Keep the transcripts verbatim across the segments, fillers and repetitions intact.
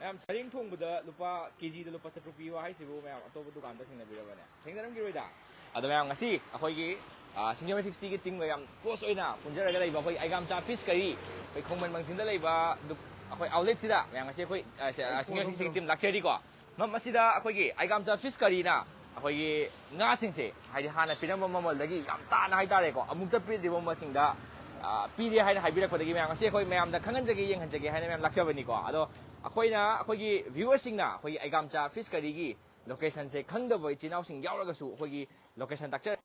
ꯃꯌꯥꯝ, ꯁꯔꯦꯡ ꯊꯣꯡꯕꯗ ꯂꯨꯄꯥ, ꯀꯦꯖꯤꯗ ꯂꯨꯄꯥ ꯆꯥꯇ꯭ꯔꯨꯛ ꯄꯤꯕ ꯍꯥꯏꯁꯤꯕꯨ ꯃꯌꯥꯝ ꯑꯇꯣꯞꯄ ꯗꯨꯀꯥꯟꯗ ꯊꯦꯡꯅꯕꯤꯔꯕꯅꯦ? ꯊꯦꯡꯅꯔꯝꯈꯤꯔꯣꯏꯗ꯫ ꯑꯗꯣ ꯃꯌꯥꯝ, ꯉꯁꯤ ꯑꯩꯈꯣꯏꯒꯤ, ꯑ, ꯁꯤꯡꯖꯃꯩ ꯊ꯭ꯔꯤ ꯁꯤꯛꯁꯇꯤꯒꯤ ꯇꯤꯝꯒ ꯌꯥꯝ ꯀ꯭ꯂꯣꯁ ꯑꯣꯏꯅ ꯄꯨꯟꯖꯔꯒ ꯂꯩꯕ ꯑꯩꯈꯣꯏ ꯑꯩꯒꯥꯝꯆꯥ ꯐꯤꯁ ꯀꯔꯤ, ꯑꯩꯈꯣꯏ ꯈꯣꯡꯃꯟ ꯃꯥꯡꯖꯤꯟꯗ ꯂꯩꯕ ꯗꯨ-, ꯑꯩꯈꯣꯏ ꯑꯥꯎꯠꯂꯦꯠꯁꯤꯗ ꯃꯌꯥꯝ, ꯉꯁꯤ ꯑꯩꯈꯣꯏ, ꯑ, ꯁꯦ-, ꯑ, ꯁꯤꯡꯖꯃꯩ ꯊ꯭ꯔꯤ ꯁꯤꯛꯁꯇꯤꯒꯤ ꯇꯤꯝ ꯂꯥꯛꯆꯔꯤꯀꯣ꯫ ꯃ-, ꯃꯁꯤꯗ ꯑꯩꯈꯣꯏꯒꯤ ꯑꯩꯒꯥꯝꯆꯥ ꯐꯤꯁ ꯀꯔꯤꯅ ꯑꯩꯈꯣꯏꯒꯤ ꯉꯥꯁꯤꯡꯁꯦ, ꯍꯥꯏꯗꯤ, ꯍꯥꯟꯅ ꯄꯤꯔꯝꯕ ꯃꯃꯜꯗꯒꯤ ꯌꯥꯝ ꯇꯥꯅ ꯍꯥꯏꯇꯥꯔꯦꯀꯣ, ꯑꯃꯨꯛꯇ ꯄꯤꯗ꯭ꯔꯤꯕ ꯃꯃꯜꯁꯤꯡꯗ, ꯑ, ꯄꯤꯔꯦ ꯍꯥꯏꯅ ꯍꯥꯏꯕꯤꯔꯛꯄꯗꯒꯤ ꯃꯌꯥꯝ, ꯉꯁꯤ ꯑꯩꯈꯣꯏ ꯃꯌꯥꯝꯗ ꯈꯪꯍꯟꯖꯒꯦ, ꯌꯦꯡꯍꯟꯖꯒꯦ ꯍꯥꯏꯅ ꯃꯌꯥꯝ ꯂꯥꯛꯆꯕꯅꯤꯀꯣ꯫ ꯑꯗꯣ ꯑꯩꯈꯣꯏꯅ, ꯑꯩꯈꯣꯏꯒꯤ ꯚ꯭ꯌꯨꯋꯔꯁꯤꯡꯅ ꯑꯩꯈꯣꯏꯒꯤ ꯑꯩꯒꯥꯝꯆꯥ ꯐꯤꯁ ꯀꯔꯤꯒꯤ ꯂꯣꯀꯦꯁꯟꯁꯦ ꯈꯪꯗꯕ ꯏꯆꯤꯟ ꯏꯅꯥꯎꯁꯤꯡ ꯌꯥꯎꯔꯒꯁꯨ ꯑꯩꯈꯣꯏꯒꯤ ꯂꯣꯀꯦꯁꯟ ꯇꯥꯛꯆ-,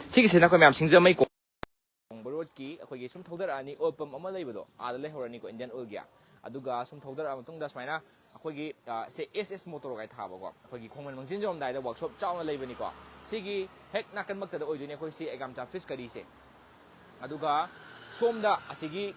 ꯁꯤꯒꯤꯁꯤꯅ ꯑꯩꯈꯣꯏ ꯃꯌꯥꯝ ꯁꯤꯡꯖꯃꯩ ꯀꯣꯡꯕ ꯔꯣꯗꯀꯤ ꯑꯩꯈꯣꯏꯒꯤ ꯁꯨꯝ ꯊꯧꯗꯔꯛꯑꯅꯤ, ꯑꯣꯏꯜ ꯄꯝ ꯑꯃ ꯂꯩꯕꯗꯣ, ꯑꯥꯗ ꯂꯩꯍꯧꯔꯅꯤꯀꯣ, ꯏꯟꯗꯤꯌꯥꯟ ꯑꯣꯏꯜꯒꯤ꯫ ꯑꯗꯨꯒ ꯁꯨꯝ ꯊꯧꯗꯔꯛꯑ ꯃꯇꯨꯡꯗ ꯁꯨꯃꯥꯏꯅ ꯑꯩꯈꯣꯏꯒꯤ, ꯑ, ꯁꯦ ꯑꯦꯁ ꯑꯦꯁ ꯃꯣꯇꯣꯔ ꯀꯥꯏ ꯊꯥꯕꯀꯣ, ꯑꯩꯈꯣꯏꯒꯤ ꯈꯣꯡꯃꯟ ꯃꯥꯡꯖꯤꯟ ꯌꯧꯔꯝꯗꯥꯏꯗ ꯋꯥꯛꯁꯣꯞ ꯆꯥꯎꯅ ꯂꯩꯕꯅꯤꯀꯣ꯫ ꯁꯤꯒꯤ ꯍꯦꯛ ꯅꯥꯀꯟꯃꯛꯇꯗ ꯑꯣꯏꯗꯣꯏꯅꯦ ꯑꯩꯈꯣꯏ ꯁꯤ ꯑꯩꯒꯥꯝꯆꯥ ꯐꯤꯁ ꯀꯔꯤꯁꯦ꯫ ꯑꯗꯨꯒ ꯁꯣꯝꯗ ꯑꯁꯤꯒꯤ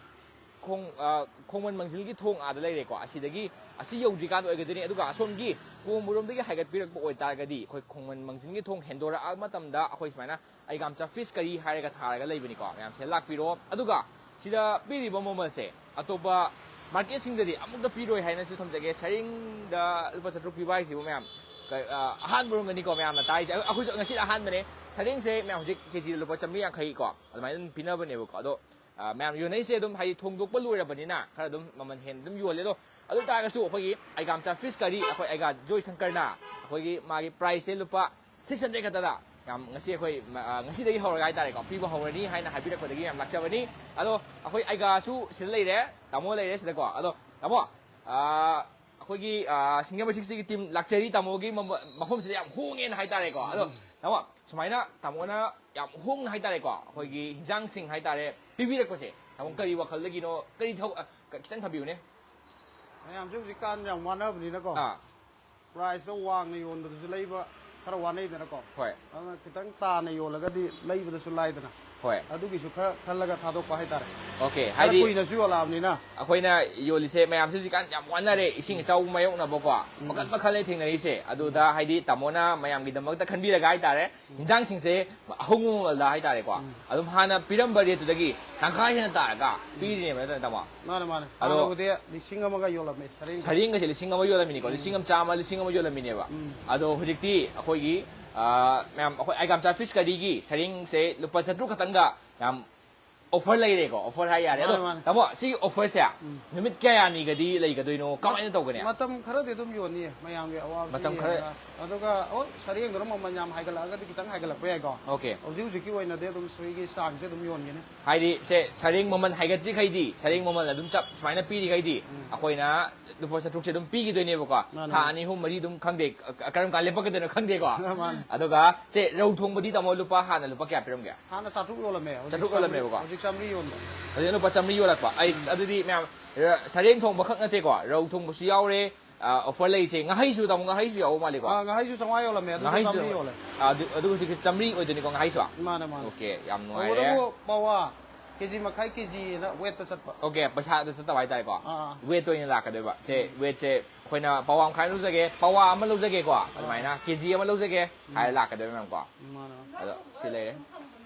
ꯈꯣꯡ-, ꯑ, ꯈꯣꯡꯃꯟ ꯃꯥꯡꯖꯤꯜꯒꯤ ꯊꯣꯡ ꯑꯥꯗ ꯂꯩꯔꯦꯀꯣ꯫ ꯑꯁꯤꯗꯒꯤ, ꯑꯁꯤ ꯌꯧꯗ꯭ꯔꯤꯀꯥꯟꯗ ꯑꯣꯏꯒꯗꯣꯏꯅꯤ꯫ ꯑꯗꯨꯒ ꯑꯁꯣꯝꯒꯤ ꯀꯣꯡꯕꯔꯣꯝꯗꯒꯤ ꯍꯥꯏꯒꯠꯄꯤꯔꯛꯄ ꯑꯣꯏꯇꯥꯔꯒꯗꯤ, ꯑꯩꯈꯣꯏ ꯈꯣꯡꯃꯟ ꯃꯥꯡꯖꯤꯜꯒꯤ ꯊꯣꯡ ꯍꯦꯟꯗꯣꯔꯛꯑ ꯃꯇꯝꯗ ꯑꯩꯈꯣꯏ ꯁꯨꯃꯥꯏꯅ ꯑꯩꯒꯥꯝꯆꯥ ꯐꯤꯁ ꯀꯔꯤ ꯍꯥꯏꯔꯒ ꯊꯥꯔꯒ ꯂꯩꯕꯅꯤꯀꯣ꯫ ꯃꯌꯥꯝꯁꯦ ꯂꯥꯛꯄꯤꯔꯣ꯫ ꯑꯗꯨꯒ ꯁꯤꯗ ꯄꯤꯔꯤꯕ ꯃꯃꯜꯁꯦ ꯑꯇꯣꯞꯄ ꯃꯥꯔꯀꯦꯠꯁꯤꯡꯗꯗꯤ ꯑꯃꯨꯛꯇ ꯄꯤꯔꯣꯏ ꯍꯥꯏꯅꯁꯨ ꯊꯝꯖꯒꯦ꯫ ꯁꯔꯦꯡꯗ ꯂꯨꯄꯥ ꯆꯥꯇ꯭ꯔꯨꯛ ꯄꯤꯕ ꯍꯥꯏꯁꯤꯕꯨ ꯃꯌꯥꯝ, ꯀ-, ꯑ, ꯑꯍꯥꯟꯕ ꯑꯣꯏꯔꯝꯒꯅꯤꯀꯣ ꯃꯌꯥꯝꯅ ꯇꯥꯔꯤꯁꯦ꯫ ꯑꯩ-, ꯑꯩꯈꯣꯏꯁꯨ ꯉꯁꯤꯅ ꯑꯍꯥꯟꯕꯅꯦ꯫ ꯁꯔꯦꯡꯁꯦ ꯃꯌꯥꯝ ꯍꯧꯖꯤꯛ ꯀꯦꯖꯤꯗ ꯂꯨꯄꯥ ꯆꯥꯝꯃꯔꯤ ꯌꯥꯡꯈꯩ ꯀꯣ, ꯑꯗꯨꯃꯥꯏꯅ ꯑꯗꯨꯝ ꯄꯤꯅꯕꯅꯦꯕꯀꯣ꯫ ꯑꯗꯣ, ꯑ, ꯃꯌꯥꯝ ꯌꯣꯟꯅꯩꯁꯦ ꯑꯗꯨꯝ, ꯍꯥꯏꯗꯤ, ꯊꯣꯡꯗꯣꯛꯄ ꯂꯣꯏꯔꯕꯅꯤꯅ ꯈꯔ ꯑꯗꯨꯝ ꯃꯃꯜ ꯍꯦꯟꯅ ꯑꯗꯨꯝ ꯌꯣꯜꯂꯦ꯫ ꯑꯗꯣ ꯑꯗꯨ ꯑꯣꯏꯇꯥꯔꯒꯁꯨ ꯑꯩꯈꯣꯏꯒꯤ ꯑꯩꯒꯥꯝꯆꯥ ꯐꯤꯁ ꯀꯔꯤ, ꯑꯩꯈꯣꯏ ꯑꯩꯒꯥ ꯖꯣꯏ ꯁꯪꯀꯔꯅ ꯑꯩꯈꯣꯏꯒꯤ ꯃꯥꯒꯤ ꯄ꯭ꯔꯥꯏꯁꯁꯦ ꯂꯨꯄꯥ ꯁꯤꯛꯁ ꯍꯟꯗ꯭ꯔꯦꯗ ꯈꯛꯇꯗ ꯌꯥꯝ ꯉꯁꯤ ꯑꯩꯈꯣꯏ ꯃ-, ꯑ, ꯉꯁꯤꯗꯒꯤ ꯍꯧꯔꯒ ꯍꯥꯏꯇꯥꯔꯦꯀꯣ, ꯄꯤꯕ ꯍꯧꯔꯅꯤ ꯍꯥꯏꯅ ꯍꯥꯏꯕꯤꯔꯛꯄꯗꯒꯤ ꯌꯥꯝ ꯂꯥꯛꯆꯕꯅꯤ꯫ ꯑꯗꯣ ꯑꯩꯈꯣꯏ ꯑꯩꯒꯥꯁꯨ ꯁꯤꯗ ꯂꯩꯔꯦ, ꯇꯥꯃꯣ ꯂꯩꯔꯦ ꯁꯤꯗꯀꯣ꯫ ꯑꯗꯣ ꯇꯥꯃꯣ, ꯑ, ꯑꯩꯈꯣꯏꯒꯤ, ꯑ, ꯁꯤꯡꯖꯃꯩ ꯊ꯭ꯔꯤ ꯁꯤꯛꯁꯇꯤꯒꯤ ꯇꯤꯝ ꯂꯥꯛꯆꯔꯤ, ꯇꯥꯃꯣꯒꯤ ꯃ-, ꯃꯐꯝꯁꯤꯗ ꯌꯥꯝ ꯍꯣꯡꯉꯦꯅ ꯍꯥꯏꯇꯥꯔꯦꯀꯣ꯫ ꯑꯗꯣ ꯇꯥꯃꯣ, ꯁꯨꯃꯥꯏꯅ ꯇꯥꯃꯣꯅ ꯌꯥꯝ ꯍꯣꯡꯅ ꯍꯥꯏꯇꯥꯔꯦꯀꯣ, ꯑꯩꯈꯣꯏꯒꯤ ꯍꯤꯟꯖꯥꯡꯁꯤꯡ ꯍꯥꯏꯇꯥꯔꯦ ꯄꯤꯕꯤꯔꯛꯄꯁꯦ, ꯇꯥꯃꯣ ꯀꯔꯤ ꯋꯥꯈꯜꯗꯒꯤꯅꯣ, ꯀꯔꯤ ꯊꯧ-, ꯑ, ꯈꯤꯇꯪ ꯊꯝꯕꯤꯌꯨꯅꯦ꯫ ꯃꯌꯥꯝꯁꯦ ꯍꯧꯖꯤꯛꯀꯥꯟ ꯌꯥꯝ ꯋꯥꯅꯕꯅꯤꯅꯀꯣ, ꯑꯥ꯫ ꯄ꯭ꯔꯥꯏꯁꯇꯣ ꯋꯥꯡꯅ ꯌꯣꯟꯕꯗꯁꯨ ꯂꯩꯕ ꯈꯔ ꯋꯥꯅꯩꯗꯅꯀꯣ꯫ ꯍꯣꯏ꯫ ꯑꯗꯨꯅ ꯈꯤꯇꯪ ꯇꯥꯅ ꯌꯣꯜꯂꯒꯗꯤ ꯂꯩꯕꯗꯁꯨ ꯂꯥꯏꯗꯅ꯫ ꯍꯣꯏ꯫ ꯑꯗꯨꯒꯤꯁꯨ ꯈꯔ ꯈꯜꯂꯒ ꯊꯥꯗꯣꯛꯄ ꯍꯥꯏꯇꯥꯔꯦ꯫ ꯑꯣꯀꯦ, ꯈꯔ ꯍꯥꯏꯗꯤ ꯀꯨꯏꯅꯁꯨ ꯌꯣꯜꯂꯛꯑꯕꯅꯤꯅ꯫ ꯑꯩꯈꯣꯏꯅ ꯌꯣꯜꯂꯤꯁꯦ ꯃꯌꯥꯝꯁꯦ ꯍꯧꯖꯤꯛꯀꯥꯟ ꯌꯥꯝ ꯋꯥꯅꯔꯦ, ꯏꯁꯤꯡ ꯏꯆꯥꯎ ꯃꯥꯌꯣꯛꯅꯕꯀꯣ, ꯃꯈꯜ ꯃꯈꯜꯅꯦ ꯊꯦꯡꯅꯔꯤꯁꯦ꯫ ꯑꯗꯨꯗ ꯍꯥꯏꯗꯤ ꯇꯥꯃꯣꯅ ꯃꯌꯥꯝꯒꯤꯗꯃꯛꯇ ꯈꯟꯕꯤꯔꯒ ꯍꯥꯏꯇꯥꯔꯦ, ꯍꯤꯟꯖꯥꯡꯁꯤꯡꯁꯦ ꯑꯍꯣꯡꯕ ꯃꯃꯜꯗ ꯍꯥꯏꯇꯥꯔꯦꯀꯣ, ꯑꯗꯨꯝ ꯍꯥꯟꯅ ꯄꯤꯔꯝꯕ ꯔꯦꯠꯇꯨꯗꯒꯤ ꯇꯪꯈꯥꯏ ꯍꯦꯟꯅ ꯇꯥꯔꯒ ꯄꯤꯔꯤꯅꯦꯕ, ꯅꯠꯇ꯭ꯔ ꯇꯥꯃꯣ? ꯃꯥꯅꯦ ꯃꯥꯅꯦ꯫ ꯑꯗꯣ ꯍꯥꯟꯅꯕꯨꯗꯤ ꯂꯤꯁꯤꯡ ꯑꯃꯒ ꯌꯣꯜꯂꯝꯃꯦ ꯁꯔꯦꯡ꯫ ꯁꯔꯦꯡꯒꯁꯦ ꯂꯤꯁꯤꯡ ꯑꯃ ꯌꯣꯜꯂꯝꯃꯤꯅꯤꯀꯣ, ꯂꯤꯁꯤꯡ ꯑꯃ ꯆꯥꯝꯃ, ꯂꯤꯁꯤꯡ ꯑꯃ ꯌꯣꯜꯂꯝꯃꯤꯅꯦꯕ꯫ ꯎꯝ꯫ ꯑꯗꯣ ꯍꯧꯖꯤꯛꯇꯤ ꯑꯩꯈꯣꯏꯒꯤ, ꯑ, ꯃꯌꯥꯝ, ꯑꯩꯈꯣꯏ ꯑꯥꯏꯒꯥꯝꯆꯥ ꯐꯤꯁ ꯀꯔꯤꯒꯤ ꯁꯔꯦꯡꯁꯦ ꯂꯨꯄꯥ ꯆꯥꯇ꯭ꯔꯨꯛ ꯈꯛꯇꯪꯒ ꯌꯥꯝ ꯑꯣꯐꯔ ꯂꯩꯔꯦꯀꯣ, ꯑꯣꯐꯔ ꯍꯥꯏ ꯌꯥꯔꯦ꯫ ꯑꯗꯣ ꯃꯥꯅꯦ, ꯃꯥꯅꯦ꯫ ꯇꯥꯃꯣ, ꯁꯤꯒꯤ ꯑꯣꯐꯔꯁꯦ ꯅꯨꯃꯤꯠ ꯀꯌꯥꯅꯤꯒꯗꯤ ꯂꯩꯒꯗꯣꯏꯅꯣ, ꯀꯃꯥꯏꯅ ꯇꯧꯒꯅꯤ? ꯃꯇꯝ ꯈꯔꯗꯤ ꯑꯗꯨꯝ ꯌꯣꯟꯅꯤꯌꯦ, ꯃꯌꯥꯝꯒꯤ ꯑꯋꯥꯕꯁꯨ ꯃꯇꯝ ꯈꯔ- ꯌꯦꯡꯉꯒ꯫ ꯑꯗꯨꯒ ꯍꯣꯏ, ꯁꯔꯦꯡꯗꯨꯅ ꯃꯃꯜ ꯌꯥꯝ ꯍꯥꯏꯒꯠꯂꯛꯑꯒꯗꯤ ꯈꯤꯇꯪ ꯍꯥꯏꯒꯠꯂꯛꯄ ꯌꯥꯏꯀꯣ꯫ ꯑꯣꯀꯦ꯫ ꯍꯧꯖꯤꯛ ꯍꯧꯖꯤꯛꯀꯤ ꯑꯣꯏꯅꯗꯤ ꯑꯗꯨꯝ ꯁꯤꯒꯤ ꯆꯥꯡꯁꯦ ꯑꯗꯨꯝ ꯌꯣꯟꯒꯅꯤ꯫ ꯍꯥꯏꯗꯤ ꯁꯦ, ꯁꯔꯦꯡ ꯃꯃꯜ ꯍꯥꯏꯒꯠꯇ꯭ꯔꯤꯈꯩꯗꯤ, ꯁꯔꯦꯡ ꯃꯃꯜ ꯑꯗꯨꯝ ꯆꯞ ꯁꯨꯃꯥꯏꯅ ꯄꯤꯔꯤꯈꯩꯗꯤ, ꯑꯩꯈꯣꯏꯅ ꯂꯨꯄꯥ ꯆꯥꯇ꯭ꯔꯨꯛꯁꯦ ꯑꯗꯨꯝ ꯄꯤꯈꯤꯗꯣꯏꯅꯦꯕꯀꯣ꯫ ꯃꯥꯅꯦ, ꯊꯥ ꯃꯥꯅꯦ꯫ ꯑꯅꯤ ꯑꯍꯨꯝ ꯃꯔꯤ ꯑꯗꯨꯝ ꯈꯪꯗꯦ, ꯀ-, ꯀꯔꯝ ꯀꯥꯟ ꯂꯦꯞꯄꯛꯀꯗꯣꯏꯅꯣ ꯈꯪꯗꯦꯀꯣ꯫ ꯃꯥꯅꯦ꯫ ꯑꯗꯨꯒ ꯁꯦ, ꯔꯧ ꯊꯣꯡꯕꯗꯤ ꯇꯥꯃꯣ ꯂꯨꯄꯥ ꯍꯥꯟꯅ ꯂꯨꯄꯥ ꯀꯌꯥ ꯄꯤꯔꯝꯒꯦ? ꯍꯥꯟꯅ ꯆꯥꯇ꯭ꯔꯨꯛ ꯌꯣꯜꯂꯝꯃꯦ, ꯍꯧꯖꯤꯛ ꯆꯥꯇ꯭ꯔꯨꯛ ꯆꯥꯝꯃꯔꯤ- ꯌꯣꯜꯂꯝꯃꯦꯕꯀꯣ? ꯍꯧꯖꯤꯛ ꯆꯥꯝꯃꯔꯤ ꯌꯣꯟꯕ꯫ ꯍꯧꯖꯤꯛ ꯂꯨꯄꯥ ꯆꯥꯝꯃꯔꯤ ꯌꯣꯜꯂꯛꯄ꯫ ꯑꯩꯁ, ꯑꯗꯨꯗꯤ ꯃꯌꯥꯝ, ꯔ-, ꯁꯔꯦꯡ ꯊꯣꯡꯕ ꯈꯛ ꯅꯠꯇꯦꯀꯣ, ꯔꯧ ꯊꯣꯡꯕꯁꯨ ꯌꯥꯎꯔꯦ, ꯑ, ꯑꯣꯐꯔ ꯂꯩꯔꯤꯁꯦ꯫ ꯉꯥꯍꯩꯁꯨ ꯇꯥꯃꯣ, ꯉꯥꯍꯩꯁꯨ ꯌꯥꯎꯕ ꯃꯥꯜꯂꯦꯀꯣ? ꯑꯥ, ꯉꯥꯍꯩꯁꯨ ꯆꯥꯝꯃꯉꯥ ꯌꯣꯜꯂꯝꯃꯦ, ꯑꯗꯨꯗꯤ ꯉꯥꯍꯩꯁꯨ ꯆꯥꯝꯃꯔꯤ ꯌꯣꯜꯂꯦ꯫ ꯑꯗꯨ, ꯑꯗꯨ ꯍꯧꯖꯤꯛꯀꯤ ꯆꯥꯝꯃꯔꯤ ꯑꯣꯏꯗꯣꯏꯅꯤꯀꯣ, ꯉꯥꯍꯩꯁꯨ? ꯃꯥꯅꯦ, ꯃꯥꯅꯦ꯫ ꯑꯣꯀꯦ, ꯌꯥꯝ ꯅꯨꯡꯉꯥꯏꯔꯦ꯫ ꯇꯧꯕꯇꯕꯨ ꯄꯋꯥ ꯀꯦꯖꯤ ꯃꯈꯥꯏ, ꯀꯦꯖꯤꯅ ꯋꯦꯠꯇ ꯆꯠꯄ꯫ ꯑꯣꯀꯦ, ꯄꯩꯁꯥꯗ ꯆꯠꯇꯕ ꯍꯥꯏꯇꯥꯔꯦꯀꯣ꯫ ꯑꯥ, ꯑꯥ꯫ ꯋꯦꯠꯇ ꯑꯣꯏꯅ ꯂꯥꯛꯀꯗꯣꯏꯕ꯫ ꯁꯦ, ꯋꯦꯠꯁꯦ ꯑꯩꯈꯣꯏꯅ ꯄꯋꯥ ꯃꯈꯥꯏ ꯑꯃ ꯂꯧꯖꯒꯦ, ꯄꯋꯥ ꯑꯃ ꯂꯧꯖꯒꯦꯀꯣ, ꯑꯗꯨꯃꯥꯏꯅ ꯀꯦꯖꯤ ꯑꯃ ꯂꯧꯖꯒꯦ ꯍꯥꯏꯔ ꯂꯥꯛꯀꯗꯣꯏꯕ, ꯃꯦꯝꯀꯣ꯫ ꯃꯥꯅꯦ, ꯃꯥꯅꯦ꯫ ꯑꯗꯣ ꯁꯤ ꯂꯩꯔꯦ꯫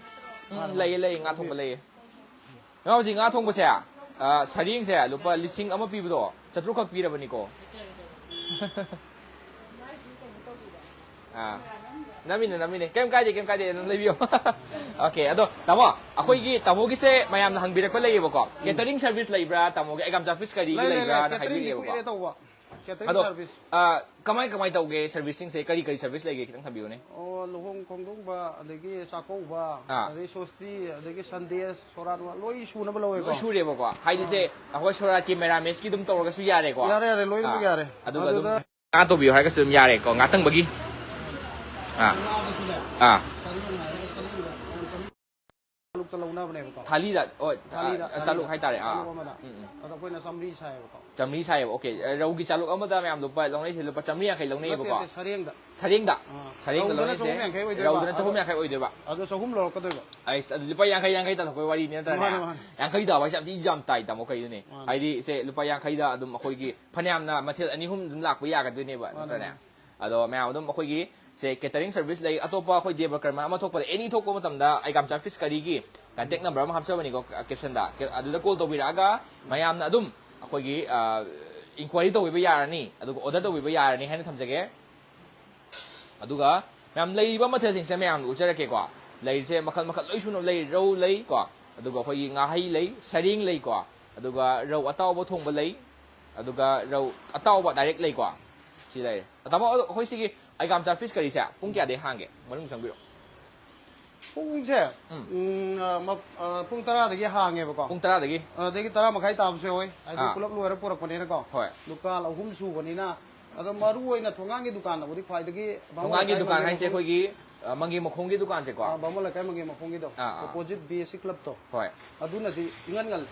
ꯎꯝ, ꯃꯥꯅꯦ, ꯂꯩꯌꯦ, ꯃꯥꯅꯦ꯫ ꯂꯩꯌꯦ, ꯉꯥ ꯊꯣꯡꯕ ꯂꯩꯌꯦ꯫ ꯃꯦꯝ, ꯍꯧꯖꯤꯛ ꯉꯥ ꯊꯣꯡꯕꯁꯦ, ꯑ, ꯁꯔꯦꯡꯁꯦ ꯂꯨꯄꯥ ꯂꯤꯁꯤꯡ ꯑꯃ ꯄꯤꯕꯗꯣ ꯆꯥꯇ꯭ꯔꯨꯛ ꯈꯛ ꯄꯤꯔꯕꯅꯤꯀꯣ꯫ ꯑꯥ, ꯅꯝꯃꯤꯅꯦ, ꯅꯝꯃꯤꯅꯦ꯫ ꯀꯩꯝ ꯀꯥꯏꯗꯦ, ꯀꯩꯝ ꯀꯥꯏꯗꯦ, ꯑꯗꯨꯝ ꯂꯩꯕꯤꯌꯣ꯫ ꯑꯣꯀꯦ, ꯑꯗꯣ ꯇꯥꯃꯣ, ꯑꯩꯈꯣꯏꯒꯤ ꯇꯥꯃꯣꯒꯤꯁꯦ ꯃꯌꯥꯝꯅ ꯍꯪꯕꯤꯔꯛꯄ ꯂꯩꯌꯦꯕꯀꯣ, ꯀꯦꯇꯔꯤꯡ ꯁꯔꯚꯤꯁ ꯂꯩꯕ꯭ꯔꯥ, ꯇꯥꯃꯣꯒꯤ ꯑꯦꯒꯥꯝꯆꯥ ꯐꯤꯁ ꯀꯔꯤꯒꯤ ꯂꯩ, ꯂꯩ, ꯂꯩ꯫ ꯂꯩꯕ꯭ꯔꯥꯅ ꯀꯦꯇꯔꯤꯡꯗꯤ ꯍꯥꯏꯕꯤꯔꯛꯑꯦꯕꯀꯣ꯫ ꯀꯨꯏꯔꯦ ꯇꯧꯕ꯫ ꯀꯦꯇꯔꯤꯡ ꯑꯗꯣ, ꯁꯔꯚꯤꯁ꯫ ꯑ, ꯀꯃꯥꯏ ꯀꯃꯥꯏ ꯇꯧꯒꯦ ꯁꯔꯚꯤꯁꯁꯤꯡꯁꯦ? ꯀꯔꯤ ꯀꯔꯤ ꯁꯔꯚꯤꯁ ꯂꯩꯒꯦ, ꯈꯤꯇꯪ ꯊꯝꯕꯤꯌꯨꯅꯦ꯫ ꯑꯣ, ꯂꯨꯍꯣꯡ ꯈꯣꯡꯗꯣꯡꯕ, ꯑꯗꯒꯤ ꯆꯥꯛꯀꯧꯕ, ꯑꯥ꯫ ꯑꯗꯒꯤ ꯁꯣꯁꯇꯤ, ꯑꯗꯒꯤ ꯁꯟꯗꯦꯁ, ꯁꯣꯔꯥꯠ, ꯂꯣꯏ ꯁꯨꯅꯕ ꯂꯧꯋꯦꯀꯣ꯫ ꯂꯣꯏ ꯁꯨꯔꯦꯕꯀꯣ꯫ ꯍꯥꯏꯗꯤꯁꯦ, ꯑꯩꯈꯣꯏ ꯁꯣꯔꯥꯠꯀꯤ ꯃꯦꯔꯥꯃꯦꯁꯀꯤ ꯑꯗꯨꯝ ꯇꯧꯔꯒꯁꯨ ꯌꯥꯔꯦꯀꯣ꯫ ꯌꯥꯔꯦ, ꯌꯥꯔꯦ, ꯂꯣꯏꯅꯃꯛ ꯑꯥ꯫ ꯌꯥꯔꯦ꯫ ꯑꯗꯨꯒ ꯑꯗꯨꯝ ꯑꯗꯨꯗ ꯉꯥ ꯇꯧꯕꯤꯌꯨ ꯍꯥꯏꯔꯒꯁꯨ ꯑꯗꯨꯝ ꯌꯥꯔꯦꯀꯣ, ꯉꯥꯇꯪꯕꯒꯤ꯫ ꯑꯥ꯫ ꯉꯥꯗꯁꯨꯅꯦ, ꯑꯥ꯫ ꯁꯔꯦꯡ ꯍꯥꯏꯔꯒ ꯁꯔꯦꯡꯗ ꯂꯧꯅꯕꯅꯦꯕꯀꯣ꯫ ꯊꯥꯂꯤꯗ, ꯍꯣꯏ, ꯊꯥꯂꯤꯗ, ꯑ, ꯆꯥꯂꯨꯛ ꯍꯥꯏꯇꯥꯔꯦ꯫ ꯑꯥ꯫ ꯆꯥꯂꯨꯛ ꯑꯃꯗ꯫ ꯎꯝ, ꯎꯝ꯫ ꯑꯗꯣ ꯑꯩꯈꯣꯏꯅ ꯆꯥꯝꯃꯔꯤ ꯁꯥꯏꯌꯦꯕꯀꯣ꯫ ꯆꯥꯝꯃꯔꯤ ꯁꯥꯏꯌꯦꯕ꯫ ꯑꯣꯀꯦ, ꯑ, ꯔꯧꯒꯤ ꯆꯥꯂꯨꯛ ꯑꯃꯗ ꯃꯌꯥꯝ ꯂꯨꯄꯥ ꯂꯧꯅꯩꯁꯦ ꯂꯨꯄꯥ ꯆꯥꯝꯃꯔꯤ ꯌꯥꯡꯈꯩ ꯂꯧꯅꯩꯌꯦꯕꯀꯣ꯫ ꯅꯠꯇꯦ, ꯁꯔꯦꯡꯗ꯫ ꯁꯔꯦꯡꯗ꯫ ꯑꯥ꯫ ꯁꯔꯦꯡꯗ ꯔꯧꯗꯅ ꯂꯧꯅꯩꯁꯦ꯫ ꯆꯍꯨꯝ ꯌꯥꯡꯈꯩ ꯑꯣꯏꯗꯣꯏꯕ꯫ ꯔꯧꯗꯅ ꯑꯗꯣ ꯆꯍꯨꯝ ꯌꯥꯡꯈꯩ ꯑꯣꯏꯗꯣꯏꯕ꯫ ꯑꯗꯣ ꯆꯍꯨꯝ ꯂꯧꯔꯛꯀꯗꯣꯏꯕ꯫ ꯑꯩꯁ, ꯑꯗꯨ ꯂꯨꯄꯥ ꯌꯥꯡꯈꯩ ꯌꯥꯡꯈꯩ ꯇꯥꯊꯣꯛꯄꯩ ꯋꯥꯔꯤꯅꯤ ꯅꯠꯇ꯭ꯔꯅꯦ? ꯃꯥꯅꯦ, ꯃꯥꯅꯦ꯫ ꯌꯥꯡꯈꯩ ꯇꯥꯕ ꯍꯥꯏꯁꯦ ꯌꯥꯝ ꯊꯤ ꯌꯥꯝ ꯇꯥꯏ ꯇꯥꯃꯣ, ꯀꯩꯅꯣꯅꯦ? ꯃꯥꯅꯦ꯫ ꯍꯥꯏꯗꯤ ꯁꯦ ꯂꯨꯄꯥ ꯌꯥꯡꯈꯩꯗ ꯑꯗꯨꯝ ꯑꯩꯈꯣꯏꯒꯤ ꯐꯅꯌꯥꯝꯅ ꯃꯊꯦꯜ ꯑꯅꯤ ꯑꯍꯨꯝ ꯑꯗꯨꯝ ꯂꯥꯛꯄ ꯌꯥꯒꯗꯣꯏꯅꯦꯕ, ꯃꯥꯅꯦ, ꯅꯠꯇ꯭ꯔꯅꯦ? ꯃꯥꯅꯦ꯫ ꯑꯗꯣ ꯃꯌꯥꯝ ꯑꯗꯨꯝ ꯑꯩꯈꯣꯏꯒꯤ ꯁꯦ catering service ꯂꯩ, ꯑꯇꯣꯞꯄ ꯑꯩꯈꯣꯏ ꯗꯦꯕ ꯀꯔꯃ ꯑꯃ ꯊꯣꯛꯄꯗ, ꯑꯦꯅꯤ ꯊꯣꯛꯄ ꯃꯇꯝꯗ ꯑꯩꯒꯥꯝꯆꯥ ꯐꯤꯁ ꯀꯔꯤꯒꯤ contact number ꯑꯃ ꯍꯥꯞꯆꯕꯅꯤꯀꯣ captionꯗ꯫ ꯑꯗꯨꯗ call ꯇꯧꯕꯤꯔꯛꯑꯒ ꯃꯌꯥꯝꯅ ꯑꯗꯨꯝ ꯑꯩꯈꯣꯏꯒꯤ, ꯑ, inquiry ꯇꯧꯕꯤꯕ ꯌꯥꯔꯅꯤ, ꯑꯗꯨꯒ order ꯇꯧꯕꯤꯕ ꯌꯥꯔꯅꯤ ꯍꯥꯏꯅ ꯊꯝꯖꯒꯦ꯫ ꯑꯗꯨꯒ ꯃꯌꯥꯝ ꯂꯩꯔꯤꯕ ꯃꯊꯦꯜꯁꯤꯡꯁꯦ ꯃꯌꯥꯝꯗ ꯎꯠꯆꯔꯛꯀꯦꯀꯣ꯫ ꯂꯩꯔꯤꯁꯦ ꯃꯈꯜ ꯃꯈꯜ ꯂꯣꯏ ꯁꯨꯅ ꯂꯩ, ꯔꯧ ꯂꯩꯀꯣ, ꯑꯗꯨꯒ ꯑꯩꯈꯣꯏꯒꯤ ꯉꯥꯍꯩ ꯂꯩ, ꯁꯔꯦꯡ ꯂꯩꯀꯣ, ꯑꯗꯨꯒ ꯔꯧ ꯑꯇꯥꯎꯕ ꯊꯣꯡꯕ ꯂꯩ, ꯑꯗꯨꯒ ꯔꯧ ꯑꯇꯥꯎꯕ direct ꯂꯩꯀꯣ꯫ ꯁꯤ ꯂꯩꯔꯦ꯫ ꯇꯥꯃꯣ, ꯑꯗꯣ ꯑꯩꯈꯣꯏ ꯁꯤꯒꯤ ꯑꯩꯒꯥꯝꯆꯥ ꯐꯤꯁ ꯀꯔꯤꯁꯦ ꯄꯨꯡ ꯀꯌꯥꯗꯩ ꯍꯥꯡꯒꯦ? ꯃꯅꯨꯡ ꯆꯪꯕꯤꯔꯛꯑꯣ꯫ ꯄꯨꯡꯁꯦ ꯎꯝ꯫ ꯎꯝ, ꯑ, ꯃ-, ꯑ, ꯄꯨꯡ ꯇꯔꯥꯗꯒꯤ ꯍꯥꯡꯉꯦꯕꯀꯣ꯫ ꯄꯨꯡ ꯇꯔꯥꯗꯒꯤ? ꯑꯗꯒꯤ ꯇꯔꯥ ꯃꯈꯥꯏ ꯇꯥꯕꯁꯨ ꯌꯥꯎꯋꯤ, ꯍꯥꯏꯗꯤ ꯑꯥ꯫ ꯄꯨꯂꯞ ꯂꯣꯏꯔ ꯄꯨꯔꯛꯄꯅꯤꯅꯀꯣ꯫ ꯍꯣꯏ꯫ ꯗꯨꯀꯥꯟ ꯑꯍꯨꯝ ꯁꯨꯕꯅꯤꯅ꯫ ꯑꯗꯣ ꯃꯔꯨ ꯑꯣꯏꯅ ꯊꯣꯡꯒꯥꯡꯒꯤ ꯗꯨꯀꯥꯟꯗꯕꯨꯗꯤ ꯈ꯭ꯋꯥꯏꯗꯒꯤ ꯕꯥꯃꯣꯟ ꯊꯣꯡꯒꯥꯡꯒꯤ ꯂꯩꯀꯥꯏ ꯗꯨꯀꯥꯟ ꯃꯪꯒꯦ ꯍꯥꯏꯁꯦ ꯃꯈꯣꯡ-, ꯑꯩꯈꯣꯏꯒꯤ, ꯑ, ꯃꯪꯒꯦ ꯃꯈꯣꯡꯒꯤ ꯗꯨꯀꯥꯟꯁꯦꯀꯣ꯫ ꯑ, ꯕꯥꯃꯣꯟ ꯂꯩꯀꯥꯏ ꯃꯪꯒꯦ ꯃꯈꯣꯡꯒꯤꯗꯣ, ꯑꯥ, ꯑꯥ꯫ Opposite B S C club ꯇꯣ꯫ ꯍꯣꯏ꯫ ꯑꯗꯨꯅꯗꯤ ꯏꯉꯟ ꯉꯜꯂꯦ꯫